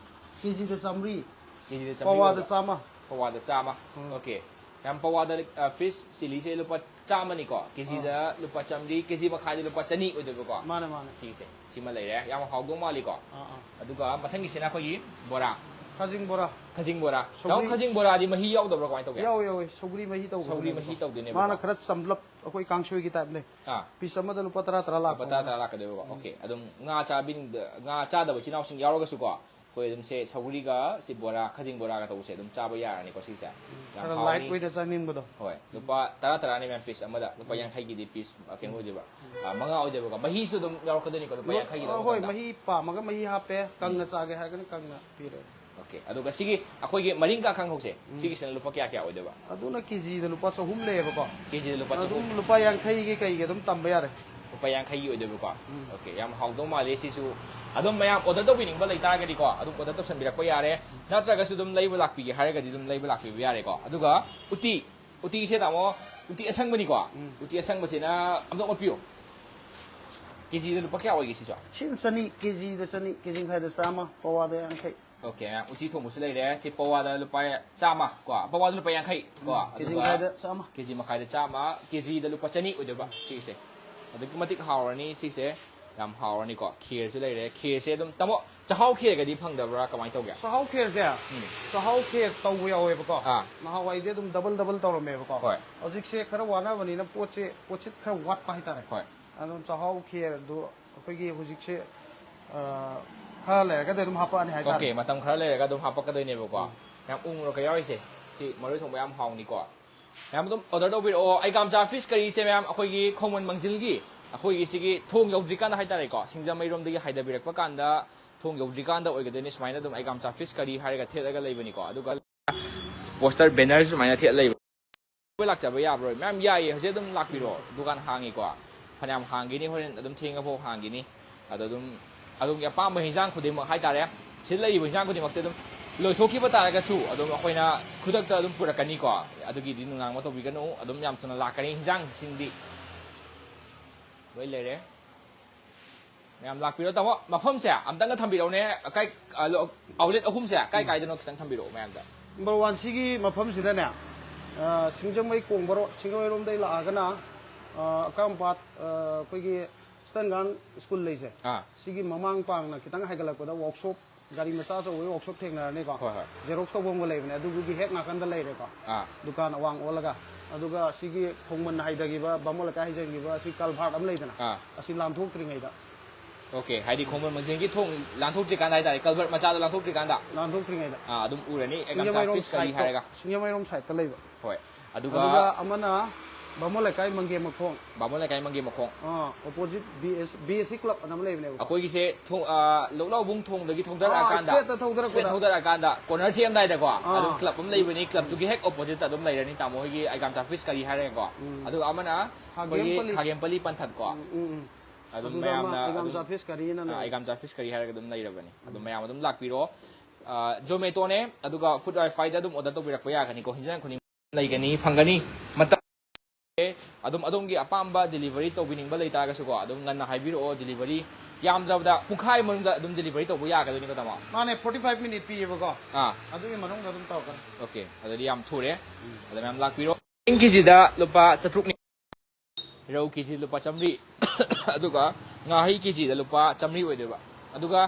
ꯀꯦꯖꯤꯗ ꯆꯥꯝꯃꯔꯤ, ꯀꯦꯖꯤꯗ ꯆꯥꯝꯃꯔꯤ ꯄꯋꯥꯗ ꯑꯣꯏꯕ? ꯆꯥꯝꯃ꯫ ꯄꯋꯥꯗ ꯆꯥꯝꯃ꯫ ꯎꯝ꯫ ꯑꯣꯀꯦ꯫ ꯌꯥꯝ ꯄꯋꯥꯗ, ꯑ, ꯐꯤꯁ ꯆꯤꯂꯤꯁꯦ ꯂꯨꯄꯥ ꯆꯥꯝꯃꯅꯤꯀꯣ? ꯀꯦꯖꯤꯗ ꯂꯨꯄꯥ ꯆꯥꯝꯃꯔꯤ, ꯀꯦꯖꯤ ꯃꯈꯥꯏꯗ ꯂꯨꯄꯥ ꯆꯅꯤ ꯑꯣꯏꯗꯣꯏꯕꯀꯣ? ꯃꯥꯅꯦ, ꯃꯥꯅꯦ꯫ ꯁꯤꯒꯤꯁꯦ, ꯁꯤꯃ ꯂꯩꯔꯦ꯫ ꯌꯥꯝ ꯍꯥꯎꯗꯧ ꯃꯥꯜꯂꯤꯀꯣ? ꯑꯥ, ꯑꯥ꯫ ꯑꯗꯨꯒ ꯃꯊꯪꯒꯤꯁꯤꯅ ꯑꯩꯈꯣꯏꯒꯤ ꯕꯣꯔꯥ꯫ ꯈꯥꯖꯤꯡ ꯕꯣꯔꯥ꯫ ꯈꯥꯖꯤꯡ ꯕꯣꯔꯥ꯫ ꯁꯧꯒ꯭ꯔꯤ꯫ ꯇꯥꯃꯣ, ꯈꯥꯖꯤꯡ ꯕꯣꯔꯥꯗꯤ ꯃꯍꯤ ꯌꯥꯎꯗꯕ꯭ꯔꯥ, ꯀꯃꯥꯏꯅ ꯇꯧꯒꯦ? ꯌꯥꯎꯋꯦ, ꯌꯥꯎꯋꯦ꯫ ꯁꯧꯒ꯭ꯔꯤ ꯃꯍꯤ ꯇꯧꯕ꯫ ꯁꯧꯒ꯭ꯔꯤ ꯃꯍꯤ ꯇꯧꯗꯣꯏꯅꯦꯕꯀꯣ? ꯃꯥꯅ ꯈꯔ ꯆꯝꯂꯞ, ꯑꯩꯈꯣꯏ ꯀꯥꯡꯁꯣꯏꯒꯤ ꯇꯥꯏꯞ ꯂꯩ꯫ ꯑꯥ꯫ ꯄꯤꯁ ꯑꯃꯗ ꯂꯨꯄꯥ ꯇꯔꯥ ꯇꯔꯥ ꯂꯥꯛꯄ꯫ ꯂꯨꯄꯥ ꯇꯔꯥ ꯇꯔꯥ ꯂꯥꯛꯀꯗꯣꯏꯕꯀꯣ? ꯑꯣꯀꯦ꯫ ꯑꯗꯨꯝ ꯉꯥ ꯆꯥꯕꯤꯅꯤꯡꯗ, ꯉꯥ ꯆꯥꯗꯕ ꯏꯆꯤꯟ ꯏꯅꯥꯎꯁꯤꯡ ꯌꯥꯎꯔꯒꯁꯨꯀꯣ, ꯑꯩꯈꯣꯏ ꯑꯗꯨꯝ ꯁꯦ ꯁꯧꯒ꯭ꯔꯤꯒ ꯁꯤ ꯕꯣꯔꯥ, ꯈꯥꯖꯤꯡ ꯕꯣꯔꯥꯒ ꯇꯧꯕꯁꯦ ꯑꯗꯨꯝ ꯆꯥꯕ ꯌꯥꯔꯅꯤꯀꯣ ꯁꯤꯁꯦ꯫ ꯌꯥꯝ ꯈꯔ ꯍꯥꯎꯅꯤ꯫ ꯂꯥꯏꯠ ꯑꯣꯏꯅ ꯆꯥꯅꯤꯡꯕꯗꯣ꯫ ꯍꯣꯏ꯫ ꯂꯨꯄꯥ ꯇꯔꯥ ꯇꯔꯥꯅꯦ ꯃꯌꯥꯝ ꯄꯤꯁ ꯑꯃꯗ꯫ ꯂꯨꯄꯥ ꯌꯥꯡꯈꯩꯒꯤꯗꯤ ꯄꯤꯁ, ꯑ, ꯀꯩꯅꯣ ꯑꯣꯏꯗꯣꯏꯕ꯫ ꯑ, ꯃꯉꯥ ꯑꯣꯏꯗꯣꯏꯕꯀꯣ? ꯃꯍꯤꯁꯨ ꯑꯗꯨꯝ ꯌꯥꯎꯔꯛꯀꯗꯣꯏꯅꯤꯀꯣ ꯂꯨꯄꯥ ꯌꯥꯡꯈꯩꯒꯤ ꯑ, ꯍꯣꯏ, ꯂꯧꯕ ꯃꯇꯝꯗ? ꯃꯍꯤ ꯄꯥꯝꯃꯒ ꯃꯍꯤ ꯍꯥꯞꯄꯦ, ꯀꯪꯅ ꯆꯥꯒꯦ ꯍꯥꯏꯔꯒꯅ ꯀꯪꯅ ꯄꯤꯔꯦ꯫ ꯑꯣꯀꯦ꯫ ꯑꯗꯨꯒ ꯁꯤꯒꯤ ꯑꯩꯈꯣꯏꯒꯤ ꯃꯔꯤꯡꯀꯥ ꯈꯥꯡꯍꯧꯁꯦ, ꯁꯤꯒꯤꯁꯤꯅ ꯂꯨꯄꯥ ꯀꯌꯥ ꯀꯌꯥ ꯑꯣꯏꯗꯣꯏꯕ? ꯑꯗꯨꯅ ꯀꯦꯖꯤꯗ ꯂꯨꯄꯥ ꯆꯍꯨꯝ ꯂꯩꯌꯦꯕꯀꯣ꯫ ꯀꯦꯖꯤꯗ ꯂꯨꯄꯥ ꯑꯗꯨꯝ ꯆꯍꯨꯝ꯫ ꯂꯨꯄꯥ ꯌꯥꯡꯈꯩꯒꯤ ꯀꯩꯒꯤ ꯑꯗꯨꯝ ꯇꯝꯕ ꯌꯥꯔꯦ꯫ ꯂꯨꯄꯥ ꯌꯥꯡꯈꯩꯒꯤ ꯑꯣꯏꯗꯣꯏꯕꯀꯣ? ꯎꯝ꯫ ꯑꯣꯀꯦ, ꯌꯥꯝ ꯍꯥꯎꯗꯧ ꯃꯥꯜꯂꯦ ꯁꯤꯁꯨ꯫ ꯑꯗꯨꯝ ꯃꯌꯥꯝ ꯑꯣꯔꯗꯔ ꯇꯧꯕꯤꯅꯤꯡꯕ ꯂꯩꯇꯥꯔꯒꯗꯤꯀꯣ, ꯑꯗꯨꯝ ꯑꯣꯔꯗꯔ ꯇꯧꯁꯟꯕꯤꯔꯛꯄ ꯌꯥꯔꯦ꯫ ꯅꯠꯇ꯭ꯔꯒꯁꯨ ꯑꯗꯨꯝ ꯂꯩꯕ ꯂꯥꯛꯄꯤꯒꯦ ꯍꯥꯏꯔꯒꯗꯤ ꯑꯗꯨꯝ ꯂꯩꯕ ꯂꯥꯛꯄꯤꯕ ꯌꯥꯔꯦꯀꯣ꯫ ꯑꯗꯨꯒ ꯎꯇꯤ, ꯎꯇꯤꯁꯦ ꯇꯥꯃꯣ, ꯎꯇꯤ ꯑꯁꯪꯕꯅꯤꯀꯣ? ꯎꯝ꯫ ꯎꯇꯤ ꯑꯁꯪꯕꯁꯤꯅ ꯑꯝꯇ ꯑꯣꯠꯄꯤꯌꯣ꯫ ꯀꯦꯖꯤꯗ ꯂꯨꯄꯥ ꯀꯌꯥ ꯑꯣꯏꯒꯦ ꯁꯤꯁꯨ? ꯁꯤꯅ ꯆꯅꯤ, ꯀꯦꯖꯤꯗ ꯆꯅꯤ, ꯀꯦꯖꯤ ꯃꯈꯥꯏꯗ ꯆꯥꯝꯃ, ꯄꯋꯥꯗ ꯌꯥꯡꯈꯩ꯫ ꯑꯣꯀꯦ, ꯃꯌꯥꯝ ꯎꯇꯤ ꯊꯣꯡꯕꯁꯨ ꯂꯩꯔꯦ꯫ ꯁꯤ ꯄꯋꯥꯗ ꯂꯨꯄꯥ ꯆꯥꯝꯃ ꯀꯣ, ꯄꯋꯥꯗ ꯂꯨꯄꯥ ꯌꯥꯡꯈꯩ ꯀꯣ, ꯎꯝ, ꯀꯦꯖꯤ ꯑꯗꯨꯒ ꯃꯈꯥꯏꯗ ꯆꯥꯝꯃ꯫ ꯀꯦꯖꯤ ꯃꯈꯥꯏꯗ ꯆꯥꯝꯃ, ꯀꯦꯖꯤꯗ ꯂꯨꯄꯥ ꯆꯅꯤ ꯑꯣꯏꯗꯣꯏꯕ ꯁꯤꯒꯤꯁꯦ꯫ ꯑꯗꯨꯛꯀꯤ ꯃꯇꯤꯛ ꯍꯥꯎꯔꯅꯤ ꯁꯤꯁꯦ, ꯌꯥꯝ ꯍꯥꯎꯔꯅꯤꯀꯣ꯫ ꯈꯦꯔꯁꯨ ꯂꯩꯔꯦ꯫ ꯈꯦꯔꯁꯦ ꯑꯗꯨꯝ ꯇꯥꯃꯣ, ꯆꯥꯛꯍꯥꯎ ꯈꯦꯔꯒꯗꯤ ꯐꯪꯗꯕ꯭ꯔꯥ, ꯀꯃꯥꯏꯅ ꯇꯧꯒꯦ? ꯆꯥꯛꯍꯥꯎ ꯈꯦꯔꯁꯦ, ꯎꯝ꯫ ꯆꯥꯛꯍꯥꯎ ꯈꯦꯔ ꯇꯧꯕ ꯌꯥꯎꯋꯦꯕꯀꯣ꯫ ꯑꯥ꯫ ꯅꯍꯥꯟꯋꯥꯏꯗꯤ ꯑꯗꯨꯝ ꯗꯕꯜ ꯗꯕꯜ ꯇꯧꯔꯝꯃꯦꯕꯀꯣ꯫ ꯍꯣꯏ꯫ ꯍꯧꯖꯤꯛꯁꯦ ꯈꯔ ꯋꯥꯅꯕꯅꯤꯅ ꯄꯣꯠꯁꯦ, ꯄꯣꯠꯁꯤꯠ ꯈꯔ ꯋꯥꯠꯄ ꯍꯥꯏꯇꯥꯔꯦ꯫ ꯍꯣꯏ꯫ ꯑꯗꯨꯝ ꯆꯥꯛꯍꯥꯎ ꯈꯦꯔꯗꯨ ꯑꯩꯈꯣꯏꯒꯤ ꯍꯧꯖꯤꯛꯁꯦ, ꯑ, ꯈꯔ ꯂꯩꯔꯒꯗꯤ ꯑꯗꯨꯝ ꯍꯥꯄꯛꯑꯅꯤ ꯍꯥꯏꯇꯥꯔꯦ꯫ ꯑꯣꯀꯦ, ꯃꯇꯝ ꯈꯔ ꯂꯩꯔꯒ ꯑꯗꯨꯝ ꯍꯥꯄꯛꯀꯗꯣꯏꯅꯦꯕꯀꯣ꯫ ꯎꯝ꯫ ꯌꯥꯝ ꯎ ꯃꯣꯔꯣꯛꯀ ꯌꯥꯎꯔꯤꯁꯦ, ꯁꯤ ꯃꯔꯣꯏ ꯊꯣꯡꯕ ꯌꯥꯝ ꯍꯥꯎꯅꯤꯀꯣ꯫ ꯃꯌꯥꯝ ꯑꯗꯨꯝ ꯑꯣꯔꯗꯔ ꯇꯧꯕꯤꯔꯛꯑꯣ꯫ ꯑꯩꯒꯥꯝꯆꯥ ꯐꯤꯁ ꯀꯔꯤꯁꯦ ꯃꯌꯥꯝ, ꯑꯩꯈꯣꯏꯒꯤ ꯈꯣꯡꯃꯟ ꯃꯥꯡꯖꯤꯜꯒꯤ, ꯑꯩꯈꯣꯏꯒꯤ ꯁꯤꯒꯤ ꯊꯣꯡ ꯌꯧꯗ꯭ꯔꯤꯀꯥꯟꯗ ꯍꯥꯏꯇꯥꯔꯦꯀꯣ, ꯁꯤꯡꯖꯃꯩꯔꯣꯝꯗꯒꯤ ꯍꯥꯏꯊꯕꯤꯔꯛꯄ ꯀꯥꯟꯗ ꯊꯣꯡ ꯌꯧꯗ꯭ꯔꯤꯀꯥꯟꯗ ꯑꯣꯏꯒꯗꯣꯏꯅꯤ꯫ ꯁꯨꯃꯥꯏꯅ ꯑꯗꯨꯝ ꯑꯩꯒꯥꯝꯆꯥ ꯐꯤꯁ ꯀꯔꯤ ꯍꯥꯏꯔꯒ ꯊꯦꯠꯂꯒ ꯂꯩꯕꯅꯤꯀꯣ꯫ ꯑꯗꯨꯒ ꯄꯣꯁꯇꯔ ꯕꯦꯅꯔ ꯁꯨꯃꯥꯏꯅ ꯊꯦꯠ ꯂꯩꯕ꯫ ꯑꯩꯈꯣꯏ ꯂꯥꯛꯆꯕ ꯌꯥꯕ꯭ꯔꯣ? ꯃꯌꯥꯝ ꯌꯥꯏꯌꯦ, ꯍꯧꯖꯤꯛ ꯑꯗꯨꯝ ꯂꯥꯛꯄꯤꯔꯣ, ꯗꯨꯀꯥꯟ ꯍꯥꯡꯉꯤꯀꯣ꯫ ꯐꯅꯌꯥꯝ ꯍꯥꯡꯈꯤꯅꯤ, ꯍꯣꯔꯦꯟ ꯑꯗꯨꯝ ꯊꯦꯡꯉꯐꯥꯎ ꯍꯥꯡꯈꯤꯅꯤ꯫ ꯑꯗꯣ ꯑꯗꯨꯝ ꯑꯗꯣꯝꯒꯤ ꯑꯄꯥꯝꯕ ꯍꯤꯟꯖꯥꯡ ꯈꯨꯗꯤꯡꯃꯛ ꯍꯥꯏꯇꯥꯔꯦ, ꯁꯤꯗ ꯂꯩꯔꯤꯕ ꯍꯤꯟꯖꯥꯡ ꯈꯨꯗꯤꯡꯃꯛꯁꯦ ꯑꯗꯨꯝ ꯂꯣꯏꯊꯣꯛꯈꯤꯕ ꯇꯥꯔꯒꯁꯨ ꯑꯗꯨꯝ ꯑꯩꯈꯣꯏꯅ ꯈꯨꯗꯛꯇ ꯑꯗꯨꯝ ꯄꯨꯔꯛꯀꯅꯤꯀꯣ꯫ ꯑꯗꯨꯒꯤꯗꯤ ꯅꯨꯡꯅꯥꯡꯕ ꯇꯧꯕꯤꯒꯅꯨ, ꯑꯗꯨꯝ ꯌꯥꯝ ꯊꯨꯅ ꯂꯥꯛꯀꯅꯤ꯫ ꯍꯤꯟꯖꯥꯡꯁꯤꯡꯗꯤ ꯂꯣꯏ ꯂꯩꯔꯦ꯫ ꯃꯌꯥꯝ ꯂꯥꯛꯄꯤꯔꯣ꯫ ꯇꯥꯃꯣ, ꯃꯐꯝꯁꯦ ꯑꯝꯇꯪꯒ ꯊꯝꯕꯤꯔꯛꯎꯅꯦ꯫ ꯀꯥꯏ, ꯑ, ꯂꯣ-, ꯑꯥꯎꯠꯂꯦꯠ ꯑꯍꯨꯝꯁꯦ ꯀꯥꯏ ꯀꯥꯏꯗꯅꯣ ꯈꯤꯇꯪ ꯊꯝꯕꯤꯔꯛꯑꯣ ꯃꯌꯥꯝꯗ꯫ ꯅꯝꯕꯔ ꯋꯥꯟ, ꯁꯤꯒꯤ ꯃꯐꯝꯁꯤꯗꯅꯦ, ꯑ, ꯁꯤꯡꯖꯃꯩ ꯀꯣꯡꯕꯔꯣꯠ, ꯁꯤꯡꯖꯃꯩꯔꯣꯝꯗꯒꯤ ꯂꯥꯛꯑꯒꯅ, ꯑ, ꯑꯀꯥꯝꯄꯥꯠ, ꯑ, ꯑꯩꯈꯣꯏꯒꯤ ꯏꯁꯇꯔꯟ ꯒꯥꯔꯜ ꯁ꯭ꯀꯨꯜ ꯂꯩꯁꯦ, ꯑꯥ꯫ ꯁꯤꯒꯤ ꯃꯃꯥꯡ ꯄꯥꯡꯅ ꯈꯤꯇꯪ ꯍꯥꯏꯒꯠꯂꯛꯄꯗ ꯋꯥꯛꯁꯣꯞ, ꯒꯥꯔꯤ ꯃꯆꯥ ꯑꯆꯧꯕꯒꯤ ꯋꯥꯛꯁꯣꯞ ꯊꯦꯡꯅꯔꯅꯤꯀꯣ꯫ ꯍꯣꯏ, ꯍꯣꯏ꯫ ꯖꯦꯔꯣꯛꯁ ꯇꯧꯕ ꯑꯃꯒ ꯂꯩꯕꯅꯦ, ꯑꯗꯨꯒꯤ ꯍꯦꯛ ꯅꯥꯀꯟꯗ ꯂꯩꯔꯦꯀꯣ꯫ ꯑꯥ꯫ ꯗꯨꯀꯥꯟ ꯑꯋꯥꯡ ꯑꯣꯜꯂꯒ꯫ ꯑꯗꯨꯒ ꯁꯤꯒꯤ ꯈꯣꯡꯃꯟ ꯍꯥꯏꯊꯈꯤꯕ, ꯕꯥꯃꯣꯟ ꯂꯩꯀꯥꯏ ꯍꯥꯏꯊꯈꯤꯕ ꯁꯤ ꯀꯜꯚꯥꯔꯠ ꯑꯃ ꯂꯩꯗꯅ, ꯑꯥ꯫ ꯑꯁꯤ ꯂꯥꯟꯊꯣꯛꯇ꯭ꯔꯤꯉꯩꯗ꯫ ꯑꯣꯀꯦ, ꯍꯥꯏꯗꯤ ꯈꯣꯡꯃꯟ ꯃꯟꯖꯦꯟꯒꯤ ꯊꯣꯡ ꯂꯥꯟꯊꯣꯛꯇ꯭ꯔꯤꯀꯥꯟꯗ ꯍꯥꯏꯇꯥꯔꯦ, ꯀꯜꯚꯥꯔꯠ ꯃꯆꯥꯗꯣ ꯂꯥꯟꯊꯣꯛꯇ꯭ꯔꯤꯀꯥꯟꯗ꯫ ꯂꯥꯟꯊꯣꯛꯇ꯭ꯔꯤꯉꯩꯗ꯫ ꯑꯥ, ꯑꯗꯨꯝ ꯎꯔꯅꯤ, ꯑꯦꯒꯥꯝꯆꯥ ꯁꯤꯡꯖꯃꯩꯔꯣꯝ ꯐꯤꯁ ꯀꯔꯤ ꯁꯥꯏꯠꯇꯣ, ꯍꯥꯏꯔꯒ꯫ ꯁꯤꯡꯖꯃꯩꯔꯣꯝ ꯁꯥꯏꯠꯇ ꯂꯩꯕ꯫ ꯍꯣꯏ꯫ ꯑꯗꯨꯒ ꯑꯗꯨꯒ ꯑꯃꯅ ꯕꯥꯃꯣꯟ ꯂꯩꯀꯥꯏ ꯃꯪꯒꯦ ꯃꯈꯣꯡ꯫ ꯕꯥꯃꯣꯟ ꯂꯩꯀꯥꯏ ꯃꯪꯒꯦ ꯃꯈꯣꯡ꯫ ꯑꯥ, ꯑꯣꯄꯣꯖꯤꯠ ꯕꯤ ꯑꯦꯁ, ꯕꯤ ꯑꯦꯁ ꯁꯤ ꯀ꯭ꯂꯕ ꯑꯅ ꯑꯃ ꯂꯩꯕꯅꯦꯕꯀꯣ꯫ ꯑꯩꯈꯣꯏꯒꯤꯁꯦ ꯊꯣꯡ-, ꯑꯥ, ꯂꯧꯂꯥꯎꯕꯨꯡ ꯊꯣꯡꯗꯒꯤ ꯊꯧꯗꯔꯛꯑꯀꯥꯟꯗ, ꯑꯥ, ꯏꯁꯇ꯭ꯔꯦꯠꯇ ꯊꯧꯗꯔꯛꯄꯗ꯫ ꯏꯁꯇ꯭ꯔꯦꯠ ꯊꯧꯗꯔꯛꯑꯀꯥꯟꯗ ꯀꯣꯔꯅꯔ ꯊꯦꯛꯑꯝꯗꯥꯏꯗꯀꯣ, ꯑꯥ꯫ ꯑꯗꯨꯝ ꯀ꯭ꯂꯕ ꯑꯃ ꯂꯩꯕꯅꯤ, ꯀ꯭ꯂꯕꯇꯨꯒꯤ ꯍꯦꯛ ꯑꯣꯄꯣꯖꯤꯠꯇ ꯑꯗꯨꯝ ꯂꯩꯔꯅꯤ ꯇꯥꯃꯣ ꯍꯣꯏꯒꯤ ꯑꯦꯒꯥꯝꯆꯥ ꯐꯤꯁ ꯀꯔꯤ ꯍꯥꯏꯔꯒꯀꯣ꯫ ꯎꯝ꯫ ꯑꯗꯨꯒ ꯑꯃꯅ ꯑꯩꯈꯣꯏꯒꯤ ꯈꯥꯒꯦꯝꯄꯜꯂꯤ꯫ ꯈꯥꯒꯦꯝꯄꯜꯂꯤ ꯄꯟꯊꯛꯀꯣ꯫ ꯎꯝ, ꯎꯝ, ꯎꯝ꯫ ꯑꯗꯨꯝ ꯑꯗꯨꯒ ꯑꯃ ꯃꯌꯥꯝꯅ ꯑꯗꯨꯝ, ꯑꯦꯒꯥꯝꯆꯥ ꯐꯤꯁ ꯀꯔꯤꯅ ꯑꯥ, ꯂꯩ꯫ ꯑꯦꯒꯥꯝꯆꯥ ꯐꯤꯁ ꯀꯔꯤ ꯍꯥꯏꯔꯒ ꯑꯗꯨꯝ ꯂꯩꯔꯕꯅꯤ꯫ ꯑꯗꯨꯝ ꯃꯌꯥꯝ ꯑꯗꯨꯝ ꯂꯥꯛꯄꯤꯔꯣ꯫ ꯑꯥ, ꯖꯣꯃꯦꯇꯣꯅꯦ, ꯑꯗꯨꯒ ꯐꯨꯗ ꯋꯥꯏꯐꯥꯏꯗ ꯑꯗꯨꯝ ꯑꯣꯔꯗꯔ ꯇꯧꯕꯤꯔꯛꯄ ꯌꯥꯒꯅꯤꯀꯣ꯫ ꯍꯤꯟꯖꯥꯡ ꯈꯨꯗꯤꯡꯃꯛ ꯂꯩꯒꯅꯤ, ꯐꯪꯒꯅꯤ꯫ ꯃꯇꯝ ꯑꯗꯨꯝ ꯑꯗꯣꯝꯒꯤ ꯑꯄꯥꯝꯕ ꯗꯤꯂꯤꯚꯔꯤ ꯇꯧꯕꯤꯅꯤꯡꯕ ꯂꯩꯇꯥꯔꯒꯁꯨꯀꯣ, ꯑꯗꯨꯝ ꯉꯟꯅ ꯍꯥꯏꯕꯤꯔꯛꯑꯣ꯫ ꯗꯤꯂꯤꯚꯔꯤ ꯌꯥꯝꯗ꯭ꯔꯕꯗ ꯄꯨꯡꯈꯥꯏ ꯃꯅꯨꯡꯗ ꯑꯗꯨꯝ ꯗꯤꯂꯤꯚꯔꯤ ꯇꯧꯕ ꯌꯥꯒꯗꯣꯏꯅꯤꯀꯣ, ꯇꯥꯃꯣ? ꯃꯥꯅꯦ, ꯐꯣꯔꯇꯤ ꯐꯥꯏꯚ ꯃꯤꯅꯤꯠ ꯄꯤꯌꯦꯕꯀꯣ꯫ ꯑꯥ꯫ ꯑꯗꯨꯒꯤ ꯃꯅꯨꯡꯗ ꯑꯗꯨꯝ ꯇꯧꯔꯛꯀꯅꯤ꯫ ꯑꯣꯀꯦ, ꯑꯗꯨꯗꯤ ꯌꯥꯝ ꯊꯨꯔꯦ꯫ ꯎꯝ꯫ ꯑꯗꯨ ꯃꯌꯥꯝ ꯂꯥꯛꯄꯤꯔꯣ꯫ ꯆꯦꯡ ꯀꯦꯖꯤꯗ ꯂꯨꯄꯥ ꯆꯥꯇ꯭ꯔꯨꯛꯅꯤ꯫ ꯔꯧ ꯀꯦꯖꯤꯗ ꯂꯨꯄꯥ ꯆꯥꯝꯃꯔꯤ꯫ ꯑꯗꯨꯒ ꯉꯥꯍꯩ ꯀꯦꯖꯤꯗ ꯂꯨꯄꯥ ꯆꯥꯝꯃꯔꯤ ꯑꯣꯏꯗꯣꯏꯕ꯫ ꯑꯗꯨꯒ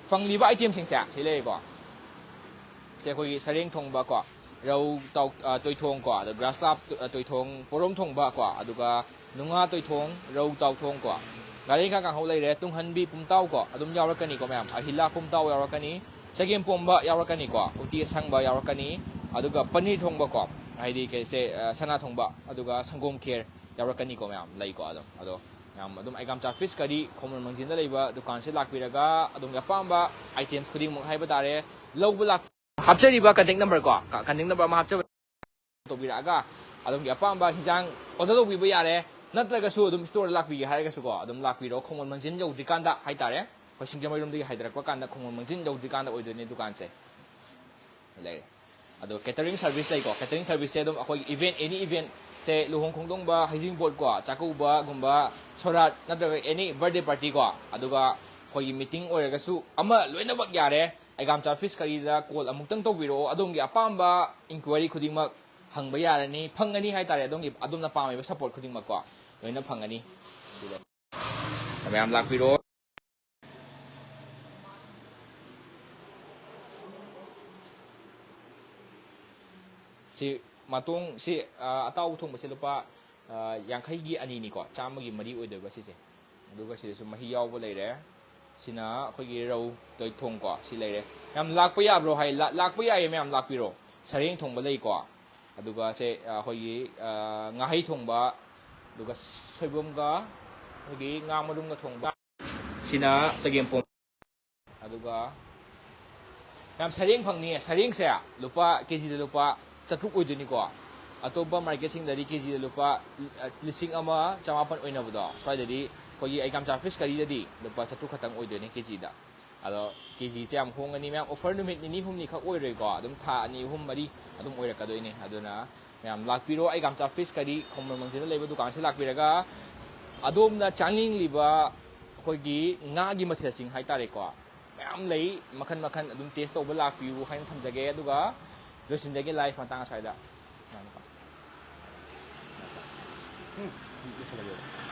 ꯐꯪꯂꯤꯕ ꯑꯥꯏꯇꯦꯝꯁꯤꯡꯁꯦ ꯁꯤ ꯂꯩꯔꯦꯀꯣ꯫ ꯁꯦ ꯑꯩꯈꯣꯏꯒꯤ ꯁꯔꯦꯡ ꯊꯣꯡꯕ ꯀꯣ, ꯔꯧ ꯇꯥꯎ-, ꯑ, ꯇꯣꯏꯊꯣꯡ ꯀꯣ, ꯑꯗ ꯒ꯭ꯔꯥꯁ ꯀꯥꯔꯞ, ꯑ, ꯇꯣꯏꯊꯣꯡ, ꯄꯣꯔꯣꯝ ꯊꯣꯡꯕ ꯀꯣ, ꯑꯗꯨꯒ ꯅꯨꯡꯉꯥ ꯇꯣꯏꯊꯣꯡ, ꯔꯧ ꯇꯥꯎꯊꯣꯡ ꯀꯣ, ꯉꯥꯔꯤꯡꯈꯥ ꯀꯥꯡꯍꯧ ꯂꯩꯔꯦ, ꯇꯨꯡꯍꯟꯕꯤ ꯄꯨꯝꯇꯥꯎ ꯀꯣ, ꯑꯗꯨꯝ ꯌꯥꯎꯔꯛꯀꯅꯤꯀꯣ ꯃꯌꯥꯝ, ꯑꯍꯤꯂꯥ ꯄꯨꯝꯇꯥꯎ ꯌꯥꯎꯔꯛꯀꯅꯤ, ꯆꯒꯦꯝ ꯄꯣꯝꯕ ꯌꯥꯎꯔꯛꯀꯅꯤꯀꯣ, ꯎꯇꯤ ꯑꯁꯪꯕ ꯌꯥꯎꯔꯛꯀꯅꯤ, ꯑꯗꯨꯒ ꯄꯅꯤꯔ ꯊꯣꯡꯕ ꯀꯣ, ꯍꯥꯏꯗꯤ ꯀꯩꯁꯦ, ꯑ, ꯁꯅꯥ ꯊꯣꯡꯕ, ꯑꯗꯨꯒ ꯁꯪꯒꯣꯝ ꯈꯦꯔ ꯌꯥꯎꯔꯛꯀꯅꯤꯀꯣ ꯃꯌꯥꯝ, ꯂꯩꯀꯣ ꯑꯗꯨꯝ꯫ ꯑꯗꯣ ꯃꯌꯥꯝ ꯑꯗꯨꯝ ꯑꯩꯒꯥꯝꯆꯥ ꯐꯤꯁ ꯀꯔꯤ ꯈꯣꯡꯃꯟ ꯃꯥꯡꯖꯤꯟꯗ ꯂꯩꯕ ꯗꯨꯀꯥꯟꯁꯦ ꯂꯥꯛꯄꯤꯔꯒ ꯑꯗꯣꯝꯒꯤ ꯑꯄꯥꯝꯕ ꯑꯥꯏꯇꯦꯝꯁ ꯈꯨꯗꯤꯡꯃꯛ ꯍꯥꯏꯕ ꯇꯥꯔꯦ ꯂꯧꯕ ꯂꯥꯛ-, ꯍꯥꯞꯆꯔꯤꯕ ꯀꯟꯇꯦꯛ ꯅꯝꯕꯔ ꯀꯣ, ꯀ-, ꯀꯟꯇꯦꯛ ꯅꯝꯕꯔ ꯑꯃ ꯍꯥꯞꯆꯕ ꯇꯧꯕꯤꯔꯛꯑꯒ ꯑꯗꯣꯝꯒꯤ ꯑꯄꯥꯝꯕ ꯍꯤꯟꯖꯥꯡ ꯑꯣꯔꯗꯔ ꯇꯧꯕꯤꯕ ꯌꯥꯔꯦ꯫ ꯅꯠꯇ꯭ꯔꯒꯁꯨ ꯑꯗꯨꯝ ꯁ꯭ꯇꯣꯔꯗ ꯂꯥꯛꯄꯤꯒꯦ ꯍꯥꯏꯔꯒꯁꯨꯀꯣ, ꯑꯗꯨꯝ ꯂꯥꯛꯄꯤꯔꯣ꯫ ꯈꯣꯡꯃꯣꯟ ꯃꯥꯡꯖꯤꯟ ꯌꯧꯗ꯭ꯔꯤꯀꯥꯟꯗ ꯍꯥꯏꯇꯥꯔꯦ, ꯑꯩꯈꯣꯏ ꯁꯤꯡꯖꯃꯩꯔꯣꯝꯗꯒꯤ ꯍꯥꯏꯊꯔꯛꯄ ꯀꯥꯟꯗ ꯈꯣꯡꯃꯣꯟ ꯃꯥꯡꯖꯤꯟ ꯌꯧꯗ꯭ꯔꯤꯀꯥꯟꯗ ꯑꯣꯏꯗꯣꯏꯅꯦ ꯗꯨꯀꯥꯟꯁꯦ꯫ ꯂꯩꯔꯦ꯫ ꯑꯗꯣ ꯀꯦꯇꯔꯤꯡ ꯁꯔꯚꯤꯁ ꯂꯩꯀꯣ꯫ ꯀꯦꯇꯔꯤꯡ ꯁꯔꯚꯤꯁꯁꯦ ꯑꯗꯨꯝ ꯑꯩꯈꯣꯏꯒꯤ ꯏꯚꯦꯟꯠ, ꯑꯦꯅꯤ ꯏꯚꯦꯟꯠꯁꯦ, ꯂꯨꯍꯣꯡ ꯈꯣꯡꯗꯣꯡꯕ, ꯍꯩꯖꯤꯡꯄꯣꯠꯀꯣ, ꯆꯥꯛꯀꯧꯕꯒꯨꯝꯕ, ꯁꯣꯔꯥꯠ ꯅꯠꯇ꯭ꯔꯒ ꯑꯦꯅꯤ ꯕꯔꯗꯦ ꯄꯥꯔꯇꯤꯀꯣ, ꯑꯗꯨꯒ ꯑꯩꯈꯣꯏꯒꯤ ꯃꯤꯇꯤꯡ ꯑꯣꯏꯔꯒꯁꯨ ꯑꯃ ꯂꯣꯏꯅꯃꯛ ꯌꯥꯔꯦ꯫ ꯑꯩꯒꯥꯝꯆꯥ ꯐꯤꯁ ꯀꯔꯤꯗ ꯀꯣꯜ ꯑꯃꯨꯛꯇꯪ ꯇꯧꯕꯤꯔꯛꯑꯣ꯫ ꯑꯗꯣꯝꯒꯤ ꯑꯄꯥꯝꯕ ꯏꯟꯀ꯭ꯋꯥꯏꯔꯤ ꯈꯨꯗꯤꯡꯃꯛ ꯍꯪꯕ ꯌꯥꯔꯅꯤ, ꯐꯪꯒꯅꯤ ꯍꯥꯏꯇꯥꯔꯦ꯫ ꯑꯗꯣꯝꯒꯤ, ꯑꯗꯣꯝꯅ ꯄꯥꯝꯃꯤꯕ ꯁꯄꯣꯔꯠ ꯈꯨꯗꯤꯡꯃꯛꯀꯣ ꯂꯣꯏꯅ ꯐꯪꯒꯅꯤ꯫ ꯃꯌꯥꯝ ꯂꯥꯛꯄꯤꯔꯣ꯫ ꯁꯤ ꯃꯇꯣꯡ, ꯁꯤ, ꯑ, ꯑꯇꯥꯎꯕ ꯊꯣꯡꯕꯁꯦ ꯂꯨꯄꯥ, ꯑ, ꯌꯥꯡꯈꯩꯒꯤ ꯑꯅꯤꯅꯤꯀꯣ, ꯆꯥꯝꯃꯒꯤ ꯃꯔꯤ ꯑꯣꯏꯗꯣꯏꯕ ꯁꯤꯁꯦ꯫ ꯑꯗꯨꯒ ꯁꯤꯗꯁꯨ ꯃꯍꯤ ꯌꯥꯎꯕ ꯂꯩꯔꯦ꯫ ꯁꯤꯅ ꯑꯩꯈꯣꯏꯒꯤ ꯔꯧ ꯇꯣꯏ ꯊꯣꯡꯀꯣ, ꯁꯤ ꯂꯩꯔꯦ꯫ ꯃꯌꯥꯝ ꯂꯥꯛꯄ ꯌꯥꯕ꯭ꯔꯣ ꯍꯥꯏ? ꯂꯥ-, ꯂꯥꯛꯄ ꯌꯥꯏꯌꯦ, ꯃꯌꯥꯝ ꯂꯥꯛꯄꯤꯔꯣ꯫ ꯁꯔꯦꯡ ꯊꯣꯡꯕ ꯂꯩꯀꯣ꯫ ꯑꯗꯨꯒ ꯁꯦ, ꯑ, ꯑꯩꯈꯣꯏꯒꯤ, ꯑ, ꯉꯥꯍꯩ ꯊꯣꯡꯕ, ꯑꯗꯨꯒ ꯁꯣꯏꯕꯨꯝꯒ ꯑꯩꯈꯣꯏꯒꯤ ꯉꯥ ꯃꯔꯨꯝꯒ ꯊꯣꯡꯕ꯫ ꯁꯤꯅ ꯆꯒꯦꯝꯄꯣꯝ꯫ ꯑꯗꯨꯒ ꯌꯥꯝ ꯁꯔꯦꯡ ꯐꯪꯅꯤꯌꯦ꯫ ꯁꯔꯦꯡꯁꯦ ꯂꯨꯄꯥ, ꯀꯦ ꯖꯤꯗ ꯂꯨꯄꯥ ꯆꯥꯇ꯭ꯔꯨꯛ ꯑꯣꯏꯗꯣꯏꯅꯤꯀꯣ꯫ ꯑꯇꯣꯞꯄ ꯃꯥꯔꯀꯦꯠꯁꯤꯡꯗꯗꯤ ꯀꯦ ꯖꯤꯗ ꯂꯨꯄꯥ, ꯑ, ꯂꯤꯁꯤꯡ ꯑꯃ ꯆꯃꯥꯄꯟ ꯑꯣꯏꯅꯕꯗꯣ, ꯁ꯭ꯋꯥꯏꯗꯗꯤ ꯑꯩꯈꯣꯏꯒꯤ ꯑꯩꯒꯥꯝꯆꯥ ꯐꯤꯁ ꯀꯔꯤꯗꯗꯤ ꯂꯨꯄꯥ ꯆꯥꯇ꯭ꯔꯨꯛ ꯈꯛꯇꯪ ꯑꯣꯏꯗꯣꯏꯅꯦ ꯀꯦ ꯖꯤꯗ꯫ ꯑꯗꯣ ꯀꯦ ꯖꯤꯁꯦ ꯌꯥꯝ ꯍꯣꯡꯒꯅꯤ ꯃꯌꯥꯝ, ꯑꯣꯐꯔ ꯅꯨꯃꯤꯠ ꯅꯤꯅꯤ ꯍꯨꯝꯅꯤ ꯈꯛ ꯑꯣꯏꯔꯣꯏꯀꯣ, ꯑꯗꯨꯝ ꯊꯥ ꯑꯅꯤ, ꯑꯍꯨꯝ, ꯃꯔꯤ ꯑꯗꯨꯝ ꯑꯣꯏꯔꯛꯀꯗꯣꯏꯅꯦ꯫ ꯑꯗꯨꯅ ꯃꯌꯥꯝ ꯂꯥꯛꯄꯤꯔꯣ, ꯑꯩꯒꯥꯝꯆꯥ ꯐꯤꯁ ꯀꯔꯤ ꯈꯣꯡꯃꯟ ꯃꯥꯡꯖꯤꯟꯗ ꯂꯩꯕ ꯗꯨꯀꯥꯟꯁꯤꯗ ꯂꯥꯛꯄꯤꯔꯒ ꯑꯗꯣꯝꯅ ꯆꯥꯅꯤꯡꯂꯤꯕ ꯑꯩꯈꯣꯏꯒꯤ ꯉꯥꯒꯤ ꯃꯊꯦꯜꯁꯤꯡ ꯍꯥꯏꯇꯥꯔꯦꯀꯣ, ꯃꯌꯥꯝ ꯂꯩ, ꯃꯈꯟ ꯃꯈꯟ ꯑꯗꯨꯝ ꯇꯦꯁ ꯇꯧꯕ ꯂꯥꯛꯄꯤꯌꯨ ꯍꯥꯏꯅ ꯊꯝꯖꯒꯦ꯫ ꯑꯗꯨꯒ ꯂꯣꯏꯁꯤꯟꯖꯒꯦ ꯂꯥꯏꯐ ꯃꯇꯥꯡ ꯑꯁ꯭ꯋꯥꯏꯗ꯫ ꯎꯝ, ꯂꯣꯏꯁꯤꯜꯂꯒꯦ꯫